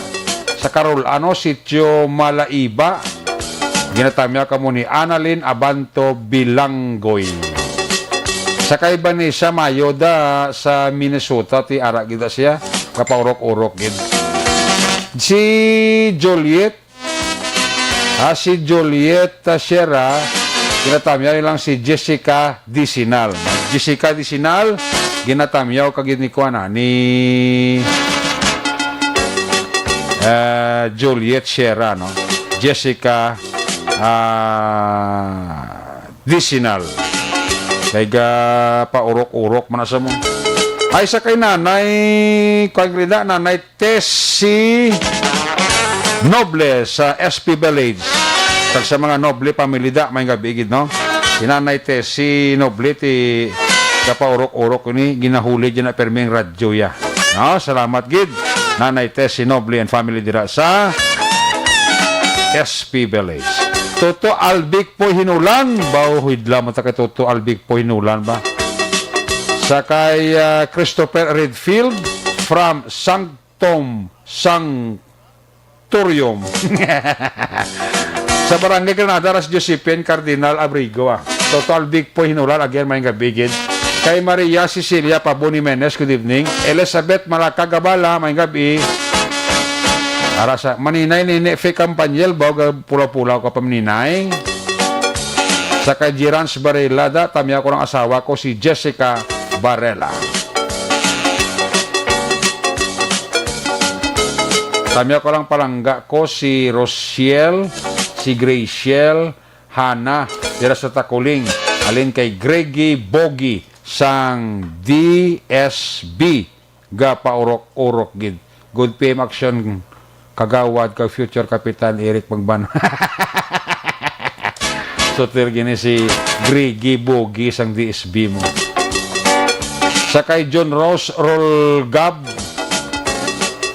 Sa Carol Ano, Sitio Malaiba. Ginatamya kamo ni Annalyn Abanto Bilanggoy. Sa kay Vanessa Mayo da sa Minnesota, ti ara gid da siya. Kapaurok-urok gid. Si Juliet, ah, si Juliet, ah, Sierra, ginatamya lang si Jessica Disinal. Jessica Disinal, ginatamyaw kag ni kuan, ah, ni, ah, Juliet Sierra, no? Jessica, ah, Disinal. Kay ga paurok-urok man na sa mo. Ay, sa kay nanay, kuan gid na, nanay Tessie Noble sa S P Village. Kag sa mga Noble family da, may gabi gid, no? Si Nanay Tessie Noble, ti kapaurok-urok ni, ginahuli dyan na perming radyo ya. No? Salamat gid, Nanay Tessie Noble and family dira sa S P Village. Toto Albic po Hinulan. Baw, hidla mo ta kay Toto Albic po Hinulan ba? Sa kay, ah, Christopher Redfield from Sanctum Sanctorium. Sa Barangay Granada, Ras Josephine Cardinal Abrigo, ah. Toto Albic po Hinulan, again, may gabi gid. Kay Maria Cecilia Pabon Jimenez, good evening. Elizabeth Malacag Abala, may gabi. Ara sa Maninay Nini Fe Campaniel, baw ga pula-pula ka pa, Maninay. Sa kay Jirans Barela da, tamya ko ng asawa ko si Jessica Barela. Tamya ko lang palangga ko si Rosiel, si Graciel, Hana, dira sa Takuling. Alin kay Greggy Bogi sang D S B, gapaurok-urok gid. Good P M Action, kagawad kag future Kapitan Eric Magban. Sutil gini si Greggy Bogi sang D S B mo. Sa kay John Ross Rolgab,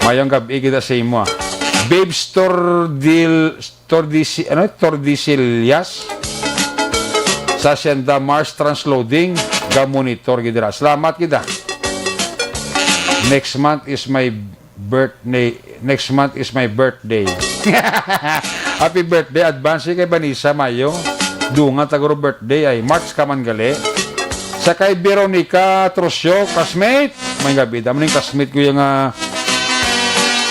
mayong gab-i kita sa imo, ah. Babes Tordil-, Tordisi-, ano, Tordesillas sa Hacienda Mars Transloading, ga-monitor gid dira. Salamat gid, ah. Next month is my birthday. Next month is my birthday. Happy birthday, advance kay Vanessa Mayo. Dungan taguro birthday ay March ka man gali. Sa kay Veronica Trusio, classmate. May gabi, damo ning classmate ko yung, ah,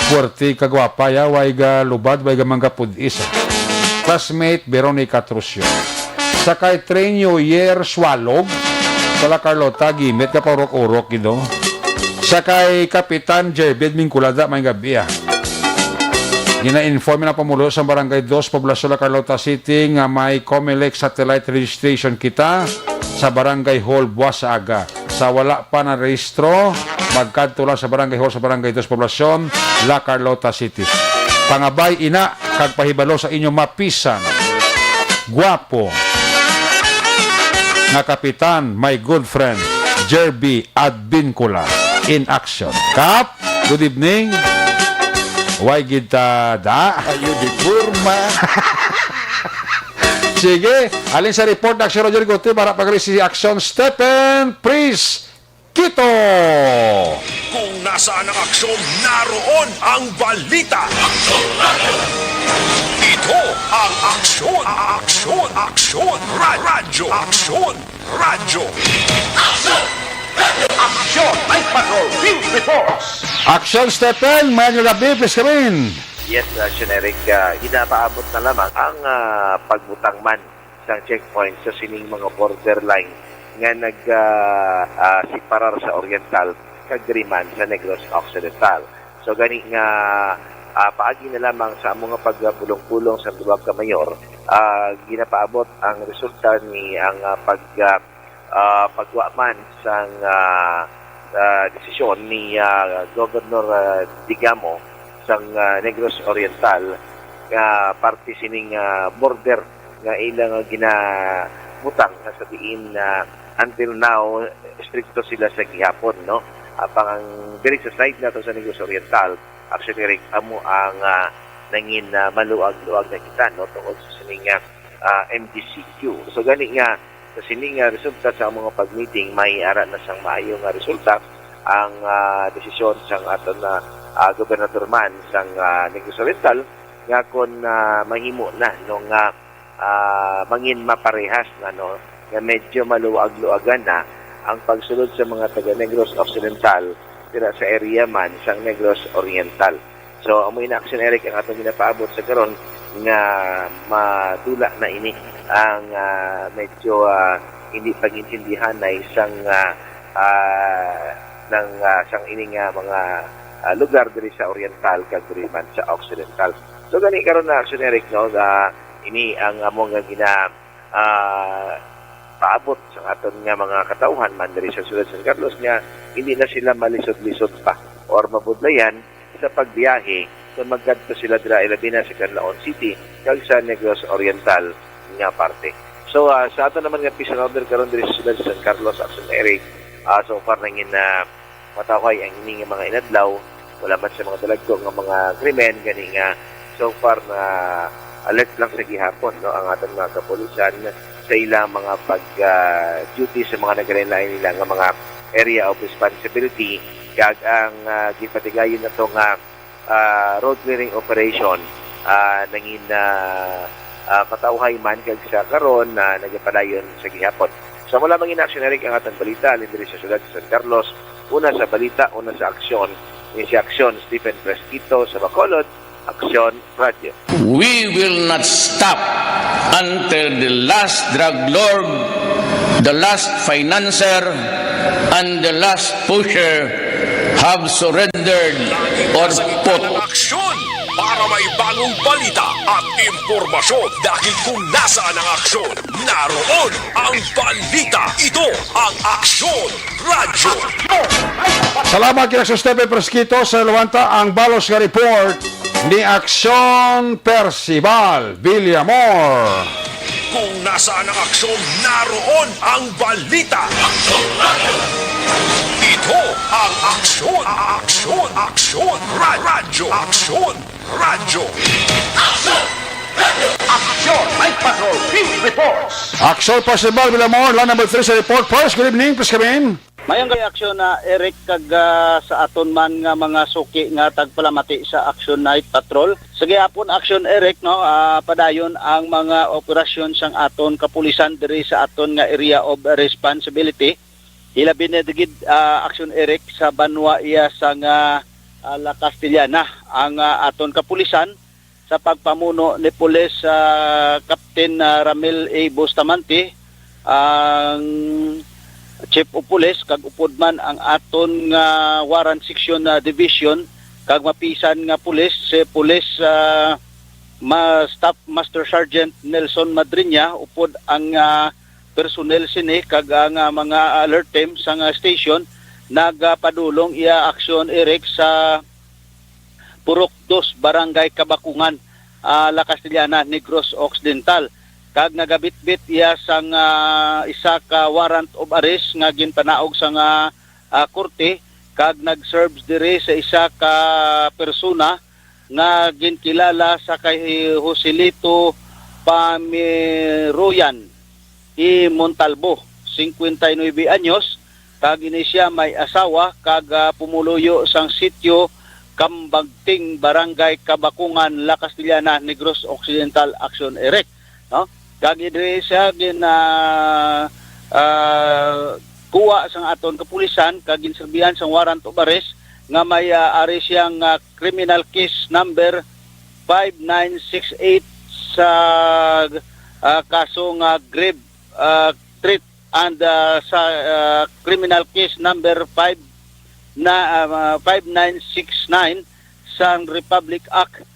puwerte kagwapa, ya, way ga lubad, way ga manggapudis. Classmate Veronica Trusio. Sa kay Train New Year Swalog, sa La Carlota, gimit ka paurok-urok, gido. Sa kay Kapitan Jervin Mingkulada, may gabi, ah. Gina-inform na pumulo sa Barangay Dos, Poblacion, La Carlota City, nga may Comelec satellite registration kita sa Barangay Hall buwas sa aga. Sa wala pa na rehistro, magkadto lang sa Barangay Hall sa Barangay Dos, Poblacion, La Carlota City. Pangabay ina kag pahibalo sa inyo mapisan, guwapo nga kapitan, my good friend, Jerby Advincula in action. Kap, good evening. Way gid ta da. Ayo di forma. Sige, alin sa report na si Roger Gutierrez para pag si Action Stephen Pris Quito. Kung nasaan ang aksyon, naroon ang balita. Ito ang Aksyon, Aksyon, Aksyon, Ra-, Radyo, Aksyon, Radyo. Aksyon, Night Patrol, Field Reports. Action Stephen, mayong gabi, please come in. Yes, Action Eric, ah, ginapaabot na lamang ang, ah, pagbutang man sang checkpoint sa sining mga borderline nga nag, ah, ah, separar sa Oriental kag diri man sa Negros Occidental. So gani nga, ah, paagi na lamang sa amo nga pagpulong-pulong sa duha ka mayor, ah, ginapaabot ang resulta ni ang, ah, pag, ah, ah, pagwa man sang, ah, ah, desisyon ni, ah, Governor, ah, Digamo sang, ah, Negros Oriental, nga parte sining, ah, border nga ila nga ginabutang nga sa diin, ah, until now, estrikto sila sa gihapon, no? Apang ang diri sa side nato sa Negros Oriental, actually, Rick, amo ang, ah, nangin, ah, maluag-luag na kita, no, tungod sa sining, ah, ah, M G C Q. So gani nga sa sini nga resulta sa mga pag-meeting, may ara na sang maayo nga resulta ang, ah, desisyon sang aton na, ah, gobernador man sang, ah, Negros Oriental nga kon, ah, mahimo na, no, nga, ah, mangin maparehas na, no, nga medyo maluag-luagan na ang pagsulod sa mga taga Negros Occidental dira sa area man sang Negros Oriental. So, amo ina, Action Eric, ang atong ginapaabot sa karon nga madula na ini ang, ah, medyo, ah, hindi pag-intindihan na isang, ah, ah, ng, ah, sang ini nga mga, ah, lugar diri sa Oriental kag diri man sa Occidental. So, gani karon na, Action Eric, no, ah, ini ang amo nga gina-, ah, paabot sa aton nga mga katawhan man diri sa siyudad San Carlos nga hindi na sila malisod-lisod pa or mabudlayan sa pagbiyahe kung magkadto sila dira, ilabi na sa Canlaon City kag sa Negros Oriental nga parte. So, ah, sa ato naman nga peace and order karon diri sa siyudad sa San Carlos, Action Eric, ah, so far nangin, ah, matawhay ang ini nga mga inadlaw, wala man sa mga dalagko nga mga krimen, gani nga so far na alert lang sa gihapon, no, ang aton mga kapulisan sa ilang mga pag, ah, duty sa mga naglain-lain nila nga mga area of responsibility, kag ang, ah, gipatigayon nato nga, ah, road clearing operation, ah, nangin, ah, ah, matawhay man kag sa karon na nagapadayon sa gihapon. Sa mula mangin Action Eric ang atong balita, alin diri sa siyudad sa San Carlos, una sa balita, una sa aksyon, ni si Aksyon Stephen Fresquito sa Bacolod, Aksyon Radyo. We will not stop until the last drug lord, the last financier, and the last pusher have surrendered or put. Aksyon para maibago Ang balita at impormasyon, dahil kung nasaan ang aksyon, naroon ang balita. Ito ang Aksyon Radyo. Salamat kay Aksyon Stephen Fresquito. Sa luwanta ang balos nga report ni Aksyon Percival Villamor. Kung nasaan ang aksyon, naroon ang balita. Ito ang Aksyon, Aksyon, Aksyon, Ra- Radyo, Aksyon, Radyo. Aksyon, Night Patrol, Field Reports. Aksyon Percival Villamor, line number three sa report. First, good evening, please come in. Mayong gayud, Aksyon na Eric, kag, ah, sa aton man nga mga suki nga tagpalamati sa Action Night Patrol. Sa gihapon, Action Eric, no, ah, padayon ang mga operasyon sang aton kapulisan diri sa aton nga area of responsibility. Hilabi na gid, ah, Action Eric, sa banwa iya sang, ah, ah, La Castellana ang, ah, aton kapulisan sa pagpamuno ni Pulis, ah, Captain, ah, Ramil A. Bustamante, ang Chief of Police, kag upod man ang aton nga Warrant Section, ah, Division, kag mapisan nga pulis, si Police, ah, ma-, Staff Master Sergeant Nelson Madriña, upod ang, ah, personnel sini kag ang, ah, mga alert team sa nga station nagapadulong iya aksyon, Eric, sa Purok Dos, Barangay Kabakungan, ah, La Castellana, Negros Occidental. Kag nagabitbit iya sang, ah, isa ka warrant of arrest nga ginpanaog sa nga, ah, korte, kag nag-serve diri sa isa ka persona nga ginkilala sa kay Joselito Pamiroyan E. Montalbo, singkwenta y nuebe anyos, kag ini sia may asawa kag, ah, pumuluyo sang sitio Kambagting, Barangay Kabakungan, La Castellana, Negros Occidental, Action Eric, no? Kag diri siya gin, ah, ah, kuha sang aton kapulisan kag ginserbihan sang warrant of arrest nga may, ah, ari siyang, ah, criminal case number five nine six eight sa, ah, kaso nga grave, ah, threat and, ah, sa, ah, criminal case number five na, ah, five nine six nine sang Republic Act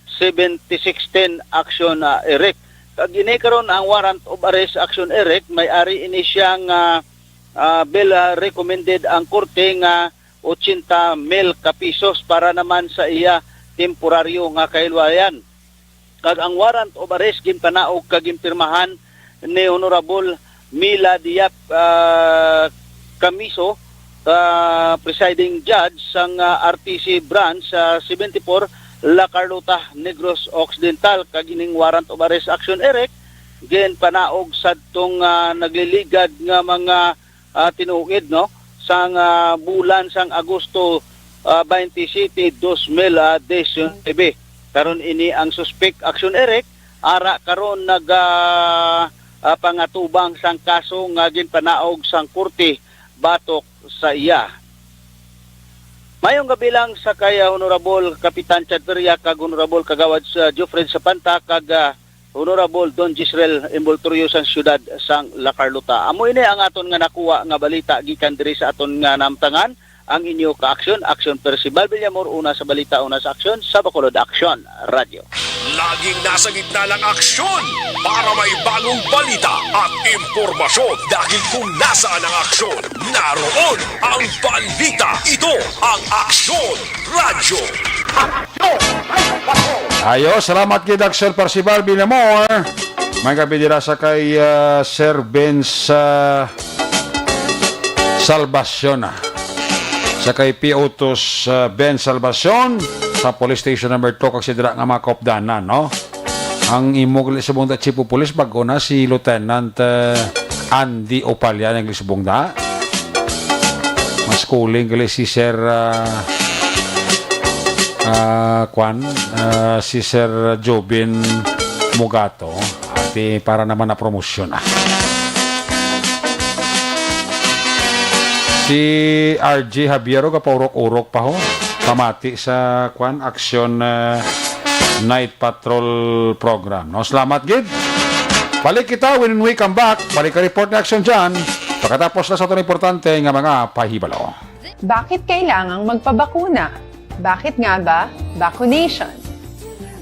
seventy six ten, Action, ah, Eric. Kag ini karon ang warrant of arrest, Action Eric, may ari ini siya nga, ah, bail, ah, recommended ang korte nga ochenta mil ka pesos para naman sa iya temporaryo nga kahilwayan. Kag ang warrant of arrest ginpanaog kag ginpirmahan ni Honorable Mila Diap, ah, Camiso, ah, presiding judge sang, ah, R T C branch sa seventy-four La Carlota, Negros Occidental, kag ining warrant of arrest, Action Eric, ginpanaog sadtong, ah, nagliligad nga mga, ah, tinuig, no, sang, ah, bulan sang Agosto, ah, twenty-seven, dos mil diecinuebe. Karon ini ang suspek, Action Eric, ara karon naga, ah, pangatubang sang kaso nga ginpanaog sang korte batok sa iya. Mayong gabi lang sa kay, ah, Honorable Kapitan Chad Feria kag Honorable Kagawad sa Geoffrey Sapanta kag, ah, Honorable Don Gisrel Envoltorio sang siyudad sang La Carlota. Amo ini ang aton nga nakuha nga balita gikan diri sa aton nga namtangan, ang inyo ka-aksyon, Aksyon Percival Villamor, una sa balita, una sa aksyon, sa Bacolod Aksyon Radyo. Laging nasa gitna ng aksyon para may bagong balita at impormasyon, dahil kung nasaan ang aksyon, naroon ang balita. Ito ang Aksyon Radyo. Ayo, salamat gid, Aksyon Percival Villamor. May gabi dira sa kay, ah, Sir Vince, ah, Salvacion, ah. Sa kay P O Tos, ah, Ben Salvacion, sa Police Station Number Two, kag si dira nga mga kaupdanan, no? Ang imo gali subong ta Chief of Police, bag-o na si Lieutenant, ah, Andy Opalian ang gali subong ta. Mas kuling gali si Sir, ah, ah, kwan, ah, si Sir Jobin Mugato. Ati para naman na promosyon, ah. Si R J Javier, oh, gapaurok-urok pa, ho. Pamati sa, kwan, aksyon, ah, Night Patrol program, no? Salamat gid. Balik kita when we come back. Balik ka report ni Aksyon dyan. Pagkatapos na sa itong importante nga mga pahibalo. Bakit kailangang magpabakuna? Bakit nga ba vaccination?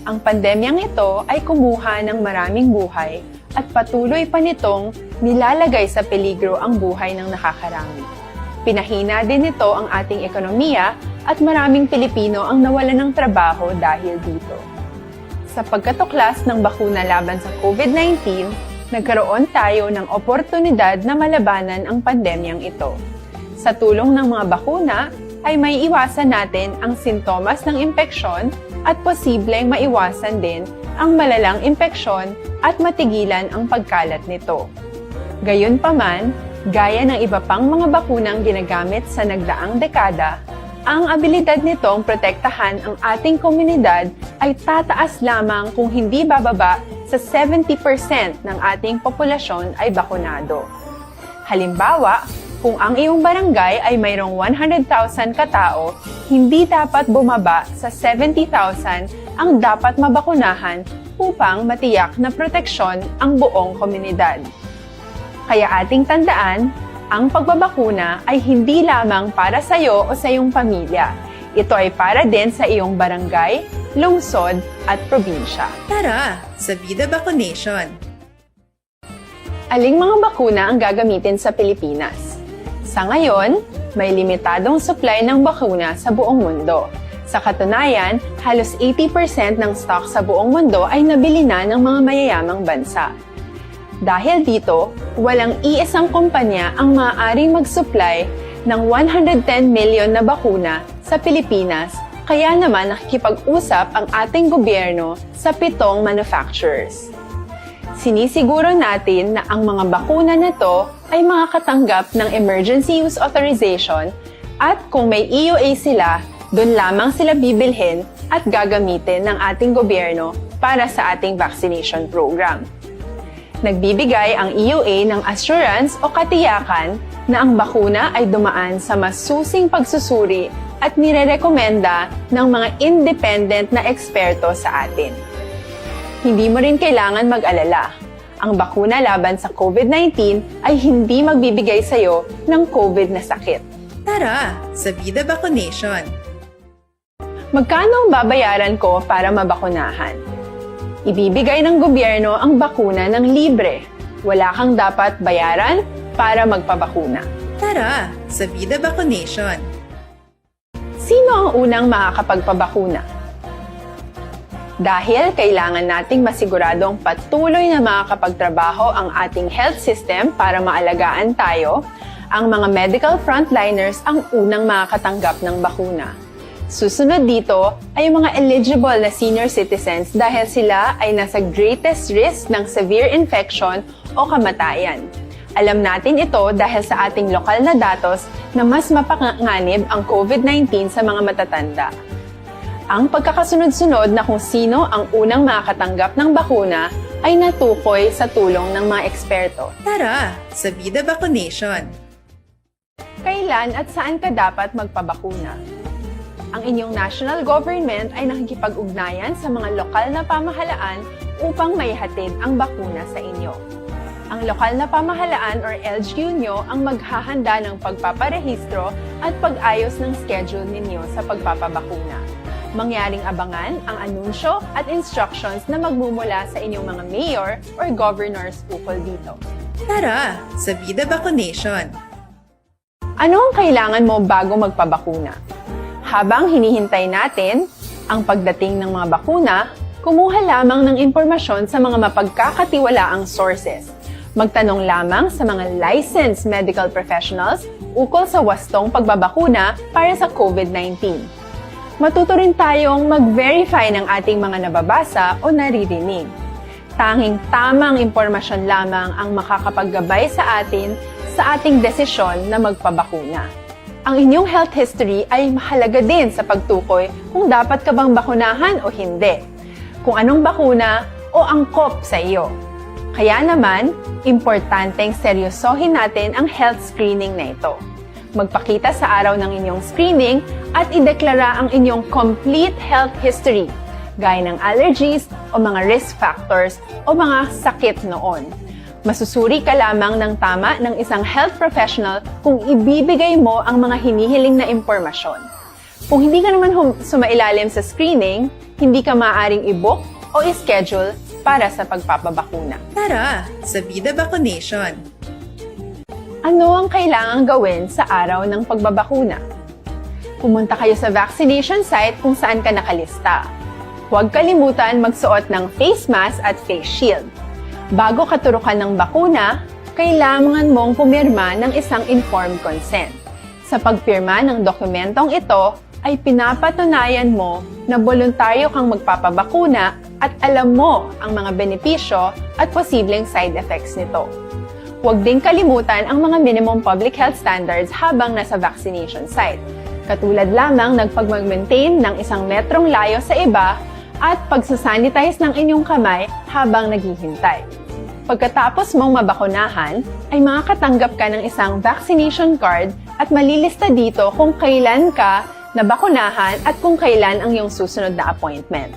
Ang pandemyang ito ay kumuha ng maraming buhay at patuloy pa nitong nilalagay sa peligro ang buhay ng nakakarami. Pinahina din nito ang ating ekonomiya at maraming Pilipino ang nawalan ng trabaho dahil dito. Sa pagkatuklas ng bakuna laban sa COVID nineteen, nagkaroon tayo ng oportunidad na malabanan ang pandemyang ito. Sa tulong ng mga bakuna, ay maiiwasan natin ang sintomas ng impeksyon at posibleng maiwasan din ang malalang impeksyon at matigilan ang pagkalat nito. Gayunpaman, gaya ng iba pang mga bakunang ginagamit sa nagdaang dekada, ang abilidad nitong protektahan ang ating komunidad ay tataas lamang kung hindi bababa sa seventy percent ng ating populasyon ay bakunado. Halimbawa, kung ang iyong barangay ay mayroong one hundred thousand katao, hindi dapat bumaba sa seventy thousand ang dapat mabakunahan upang matiyak na proteksyon ang buong komunidad. Kaya ating tandaan, ang pagbabakuna ay hindi lamang para sa iyo o sa iyong pamilya. Ito ay para din sa iyong barangay, lungsod, at probinsya. Tara, sa Vida Vaccination! Aling mga bakuna ang gagamitin sa Pilipinas? Sa ngayon, may limitadong supply ng bakuna sa buong mundo. Sa katunayan, halos eighty percent ng stock sa buong mundo ay nabili na ng mga mayayamang bansa. Dahil dito, walang iisang kumpanya ang maaaring mag-supply ng one hundred ten million na bakuna sa Pilipinas, kaya naman nakikipag-usap ang ating gobyerno sa pitong manufacturers. Sinisiguro natin na ang mga bakuna na to ay makakatanggap ng emergency use authorization at kung may E U A sila, doon lamang sila bibilhin at gagamitin ng ating gobyerno para sa ating vaccination program. Nagbibigay ang E U A ng assurance o katiyakan na ang bakuna ay dumaan sa masusing pagsusuri at nirerekomenda ng mga independent na eksperto sa atin. Hindi mo rin kailangan mag-alala. Ang bakuna laban sa COVID nineteen ay hindi magbibigay sa iyo ng COVID na sakit. Tara, sa Vida Vaccination! Magkano ang babayaran ko para mabakunahan? Ibibigay ng gobyerno ang bakuna ng libre. Wala kang dapat bayaran para magpabakuna. Tara, sa Vida Vaccination! Sino ang unang makakapagpabakuna? Dahil kailangan nating masiguradong patuloy na makakapagtrabaho ang ating health system para maalagaan tayo, ang mga medical frontliners ang unang makakatanggap ng bakuna. Susunod dito ay ang mga eligible na senior citizens dahil sila ay nasa greatest risk ng severe infection o kamatayan. Alam natin ito dahil sa ating lokal na datos na mas mapanganib ang COVID nineteen sa mga matatanda. Ang pagkakasunod-sunod na kung sino ang unang makakatanggap ng bakuna ay natukoy sa tulong ng mga eksperto. Tara, sa Vida Vaccination! Kailan at saan ka dapat magpabakuna? Ang inyong national government ay nakikipag-ugnayan sa mga lokal na pamahalaan upang maihatid ang bakuna sa inyo. Ang lokal na pamahalaan or L G U nyo ang maghahanda ng pagpaparehistro at pag-ayos ng schedule ninyo sa pagpapabakuna. Mangyaring abangan ang anunsyo at instructions na magmumula sa inyong mga mayor or governors ukol dito. Tara, sa Vida Vaccination! Ano ang kailangan mo bago magpabakuna? Habang hinihintay natin ang pagdating ng mga bakuna, kumuha lamang ng impormasyon sa mga mapagkakatiwalaang sources. Magtanong lamang sa mga licensed medical professionals ukol sa wastong pagbabakuna para sa COVID nineteen. Matuto rin tayong mag-verify ng ating mga nababasa o naririnig. Tanging tamang impormasyon lamang ang makakapaggabay sa atin sa ating desisyon na magpabakuna. Ang inyong health history ay mahalaga din sa pagtukoy kung dapat ka bang bakunahan o hindi, kung anong bakuna o angkop sa iyo. Kaya naman, importanteng seryosohin natin ang health screening na ito. Magpakita sa araw ng inyong screening at ideklara ang inyong complete health history, gaya ng allergies o mga risk factors o mga sakit noon. Masusuri ka lamang ng tama ng isang health professional kung ibibigay mo ang mga hinihiling na impormasyon. Kung hindi ka naman hum- sumailalim sa screening, hindi ka maaaring i-book o i-schedule para sa pagpapabakuna. Tara sa Vida Vaccination! Ano ang kailangang gawin sa araw ng pagbabakuna? Pumunta kayo sa vaccination site kung saan ka nakalista. Huwag kalimutan magsuot ng face mask at face shield. Bago katurukan ng bakuna, kailangan mong pumirma ng isang informed consent. Sa pagpirma ng dokumentong ito, ay pinapatunayan mo na boluntaryo kang magpapabakuna at alam mo ang mga benepisyo at posibleng side effects nito. Huwag ding kalimutan ang mga minimum public health standards habang nasa vaccination site, katulad lamang ng pagmag-maintain ng isang metrong layo sa iba at pagsasanitize ng inyong kamay habang naghihintay. Pagkatapos mong mabakunahan, ay makakatanggap ka ng isang vaccination card at malilista dito kung kailan ka nabakunahan at kung kailan ang iyong susunod na appointment.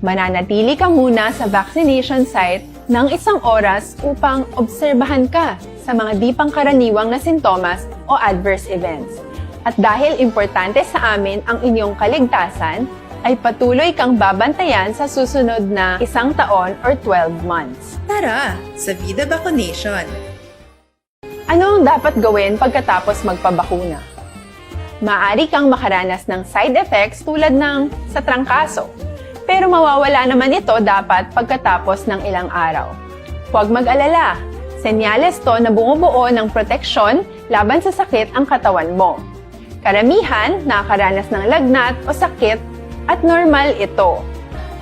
Mananatili ka muna sa vaccination site ng isang oras upang obserbahan ka sa mga di pangkaraniwang na sintomas o adverse events. At dahil importante sa amin ang inyong kaligtasan, ay patuloy kang babantayan sa susunod na isang taon or twelve months. Tara sa Vida Vaccination! Ano ang dapat gawin pagkatapos magpabakuna? Maaari kang makaranas ng side effects tulad ng sa trangkaso, pero mawawala naman ito dapat pagkatapos ng ilang araw. Huwag mag-alala, senyales to na bumubuo ng proteksyon laban sa sakit ang katawan mo. Karamihan nakakaranas ng lagnat o sakit at normal ito.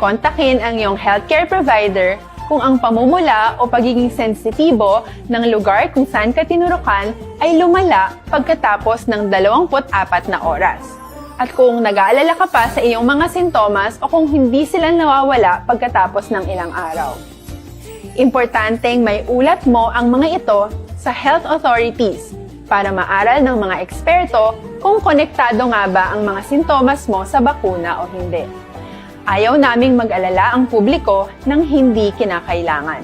Kontakin ang iyong healthcare provider kung ang pamumula o pagiging sensitibo ng lugar kung saan ka tinurukan ay lumala pagkatapos ng dalawampu't apat na oras. At kung nag-aalala ka pa sa iyong mga sintomas o kung hindi sila nawawala pagkatapos ng ilang araw. Importanteng may ulat mo ang mga ito sa health authorities para maaral ng mga eksperto kung konektado nga ba ang mga sintomas mo sa bakuna o hindi. Ayaw naming mag-alala ang publiko ng hindi kinakailangan.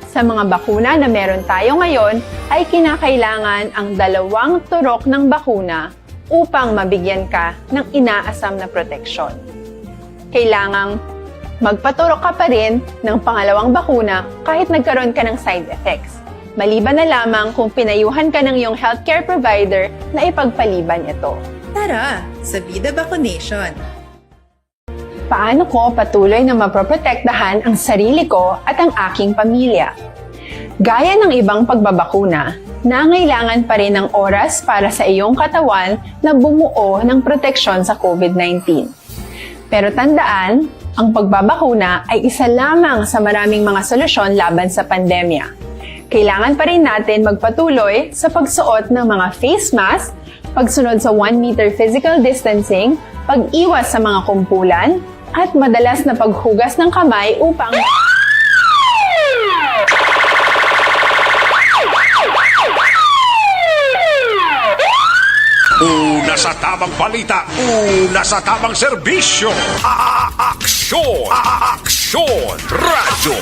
Sa mga bakuna na meron tayo ngayon, ay kinakailangan ang dalawang turok ng bakuna upang mabigyan ka ng inaasam na proteksyon. Kailangang magpaturok ka pa rin ng pangalawang bakuna kahit nagkaroon ka ng side effects, maliban na lamang kung pinayuhan ka ng iyong healthcare provider na ipagpaliban ito. Tara sa Vida Vaccination! Paano ko patuloy na mapoprotektahan ang sarili ko at ang aking pamilya? Gaya ng ibang pagbabakuna, nangailangan pa rin ng oras para sa iyong katawan na bumuo ng proteksyon sa COVID nineteen. Pero tandaan, ang pagbabakuna ay isa lamang sa maraming mga solusyon laban sa pandemya. Kailangan pa rin natin magpatuloy sa pagsuot ng mga face mask, pagsunod sa one meter physical distancing, pag-iwas sa mga kumpulan, at madalas na paghugas ng kamay upang Una sa tamang balita, una sa tamang serbisyo. A-, a-, aksyon, a-, a-, aksyon, radyo.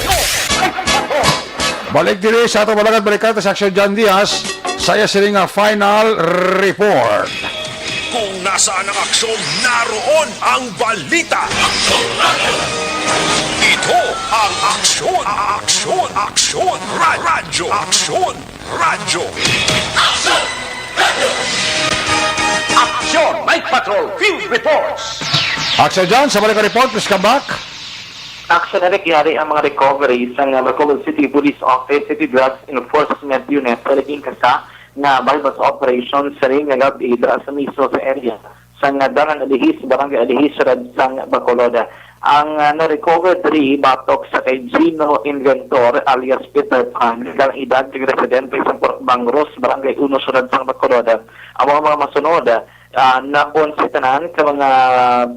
Balik diri sa ato malagad balikan sa Aksyon John Diaz. Saya sini nga final report. Kung nasaan ang aksyon, naroon ang balita. Ito ang aksyon, a-, aksyon, aksyon, ra-, radyo, aksyon, radyo. Aksyon! Night Patrol Field Reports! Aksyon John, sa balik nga report, please come back. Aksyon, Eric, yari ang mga recovery sa nga Bacolod City Police Office, City Drugs Enforcement Unit sa naging kasa nga buy-bust operation sa ring nga gab-i dira sa mismo sa area sang Dalan Alihis, Barangay Alihis, siyudad sang Bacolod. Ang, ah, na-recover diri batok sa kay Gino Inventor alias Peter Pan, nga edad, residente sa Purok Bangros, Barangay Uno, siyudad sang Bacolod. Ang mga, mga masunod, ah, naon sa tanan ka mga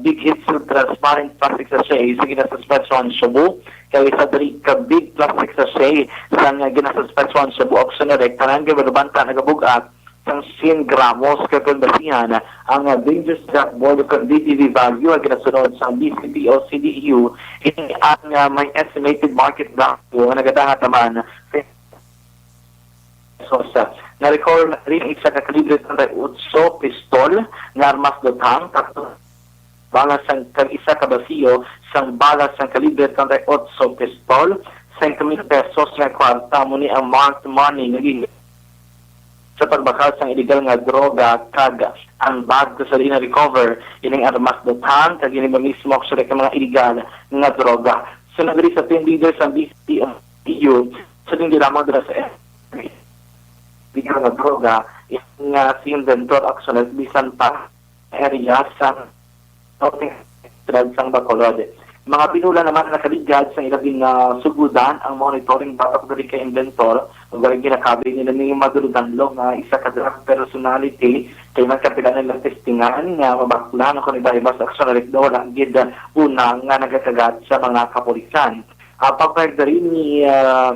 big hits sa transparent plastic sachet sa ginasuspetsyon shabu, kag isa diri ka big plastic sachet sang ginasuspetsyon shabu. Aksyon, Eric, tanan nga balubanta nagabug-at sang singko gramos, kag kon basihan ang, ah, dangerous drug board o kon D T V value nga ginasunod sang B C P o C D E U, ini ang, ah, may estimated market value nga nagadangat naman pesos. Na-recover man diri ang isa ka kalibre treinta y ocho pistol nga armas lutang, tatlo bala sang kag isa ka basiyo sang bala sang kalibre treinta y ocho pistol, singko mil pesos nga kwarta, amo ni ang marked money nga gin-, sa pagbakal sang illegal nga droga, kag ang bag sa di na-recover ining armas daw tan kag ini ba mismo actually ka mga illegal nga droga. Sunod diri sa team leader sa B C P O, sa di lamang dira sa illegal nga droga, ini nga si inventor actually bisan pa area sa Northern Side sang Bacolod. Mga pinula naman nakaligad sa ilabing nga sugudan ang monitoring batok diri kay inventor, ug ang ginakabig nila ni maduludanglo nga isa ka drug personality kay man kapila nila testingan nga mabaklan kon iba-iba sa aksyon na wala gid una nga nagakagat sa mga kapulisan. Ang pagpahayag diri ni, ah,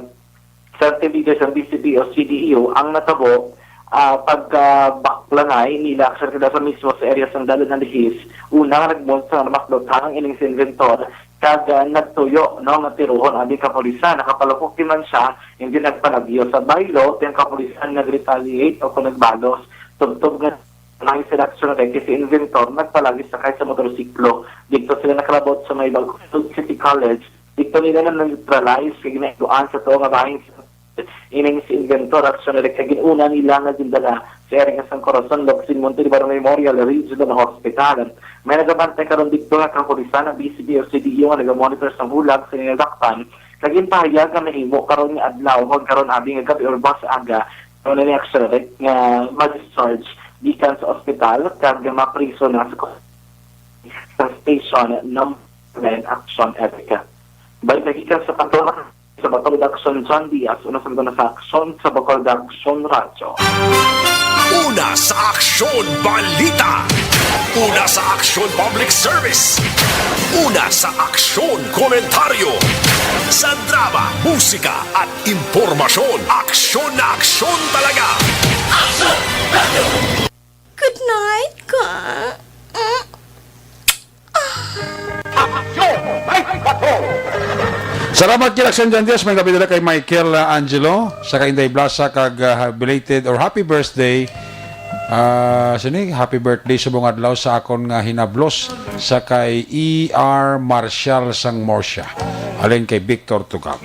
sa team leader sang B C P O C D E O ang natabo, ah, pagkabaklanay nila sa sila sa mismo sa area sang Dalan Alihis. Una nga nagbunsang armas daw tan ang ining si inventor, kag, ah, nagtuyo, no, nga tiruhon ang kapulisan. Nakapalukok man siya, hindi nagpalagyo sa baylo, ti ang kapulisan nag-retaliate o kung nagbalos. Tubtob nga may sila aksyon na kay si inventor, nagpalagi sakay sa motorsiklo. Dito sila nakalabot sa may Bagong City College. Dito nila na neutralize kay ginaiduan sa tuo nga bahin ining si inventor aksyon na kay gin-una nila nga gindala sa area sang Corazon, Locsin, Monte Libaro Memorial Regional Hospital. May nagabantay karon dito nga kapulisan ang B C P o C D U nga nagamonitor sa hulag sa ninadakpan. Kag ginpahayag nga mahimo karon nga adlaw, kag karon abi nga gabi or buwas aga, karon ni aksyon nga ma-discharge gikan sa ospital kag mapriso na sa, sa station number nine action area. Balita gikan sa Pantuan sa Bacolod Action, John Diaz, una sa mga sa aksyon sa Bacolod Action Radyo. Una sa aksyon, balita. Una sa aksyon, public service. Una sa aksyon, komentaryo. Sa drama, musika, at impormasyon. Aksyon na aksyon talaga. Aksyon! Radyo! Good night, ka. Mm. Aksyon! Night Patrol! Salamat gid, Aksyon John Diaz. May gabi dala kay Michael, ah, Angelo, sa kay Inday Blasa, kag, ah, belated or happy birthday. Ah, sini, happy birthday subong adlaw sa akon nga hinablos sa kay E R Marshall sang Morsia. Alin kay Victor Tugab.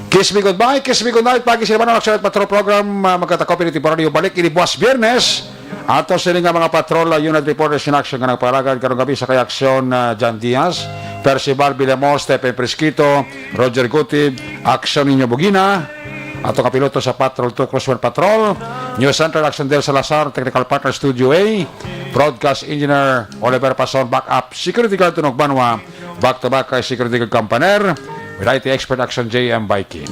Kiss me goodbye, kiss me goodnight. Pagi sila man ang Aksyon Night Patrol program, ah, magkatakop ini temporaryo. Balik ini buwas Biyernes. Ato sini nga mga patrol, ah, unit reporters in action nga nagpalagad karong gabi sa kay Aksyon, ah, John Diaz, Percival Villamor, Stephen Fresquito, Roger Gutib, Aksyon Niño Bugina, ato kapiloto sa Patrol two, Crosswind Patrol, News Center, Aksyon Del Salazar, Technical Partner, Studio A, Broadcast Engineer, Oliver Pason, Backup Security Guard, Tunog Banwa, Back to back kay Security Guard Campaner, with I T expert Action J M Baikin.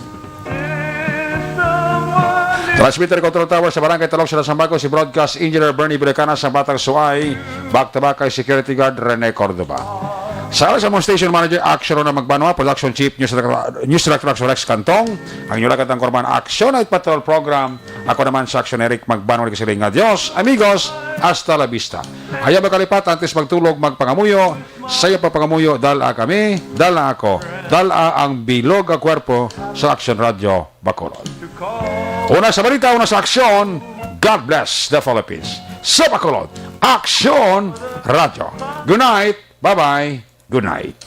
Transmitter Control Tower sa Barangay Talog, Silang Sambaco, si Broadcast Engineer Bernie Vilacana sa Batang Suay, back to back kay Security Guard Rene Cordova. Sa, sa among station manager, Action Ronald Magbanwa, Production Chief, News Director, News Director Action Rex Cantong, ang inyong lagat ang kurman Action Night Patrol Program. Ako naman sa Action Eric Magbanwa, nagsiling nga, "Dios, amigos, hasta la vista." Ayaw makalipat, antes magtulog, magpangamuyo, Sayo pa pangamuyo, dala kami, dala ako, dala ang bilog nga kwerpo sa Aksyon Radyo Bacolod. Una sa balita, una sa aksyon, God bless the Philippines. Sa Bacolod, Aksyon Radyo. Good night, bye-bye, good night.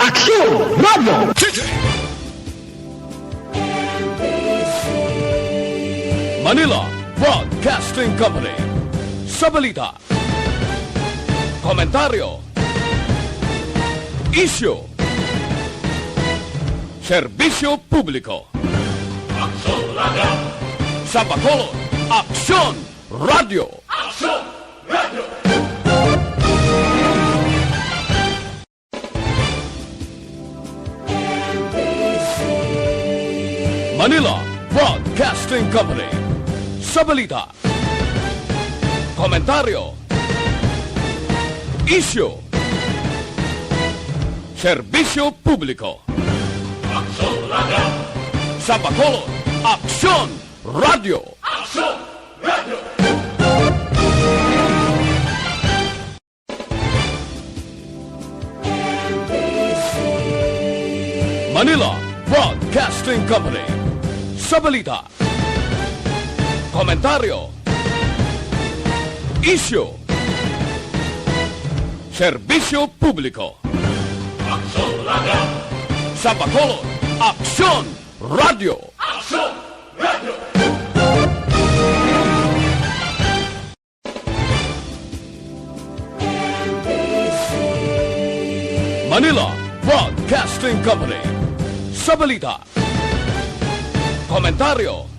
Aksyon Radyo. Manila Broadcasting Company. Sa balita, komentaryo, isyu, serbisyo publiko. Aksyon Radyo. Sa Bacolod, Aksyon Radyo. Aksyon Radyo. Manila Broadcasting Company. Sa balita, komentaryo, isyu, serbisyo publiko. Aksyon Radyo. Sa Bacolod, Aksyon Radyo. Aksyon Radyo. Manila Broadcasting Company. Sa balita, komentaryo, isyu, Serbisyo publiko. Aksyon Radio. Sa Bacolod, Aksyon Radio. Aksyon Radio. Manila Broadcasting Company. Sa balita, komentaryo,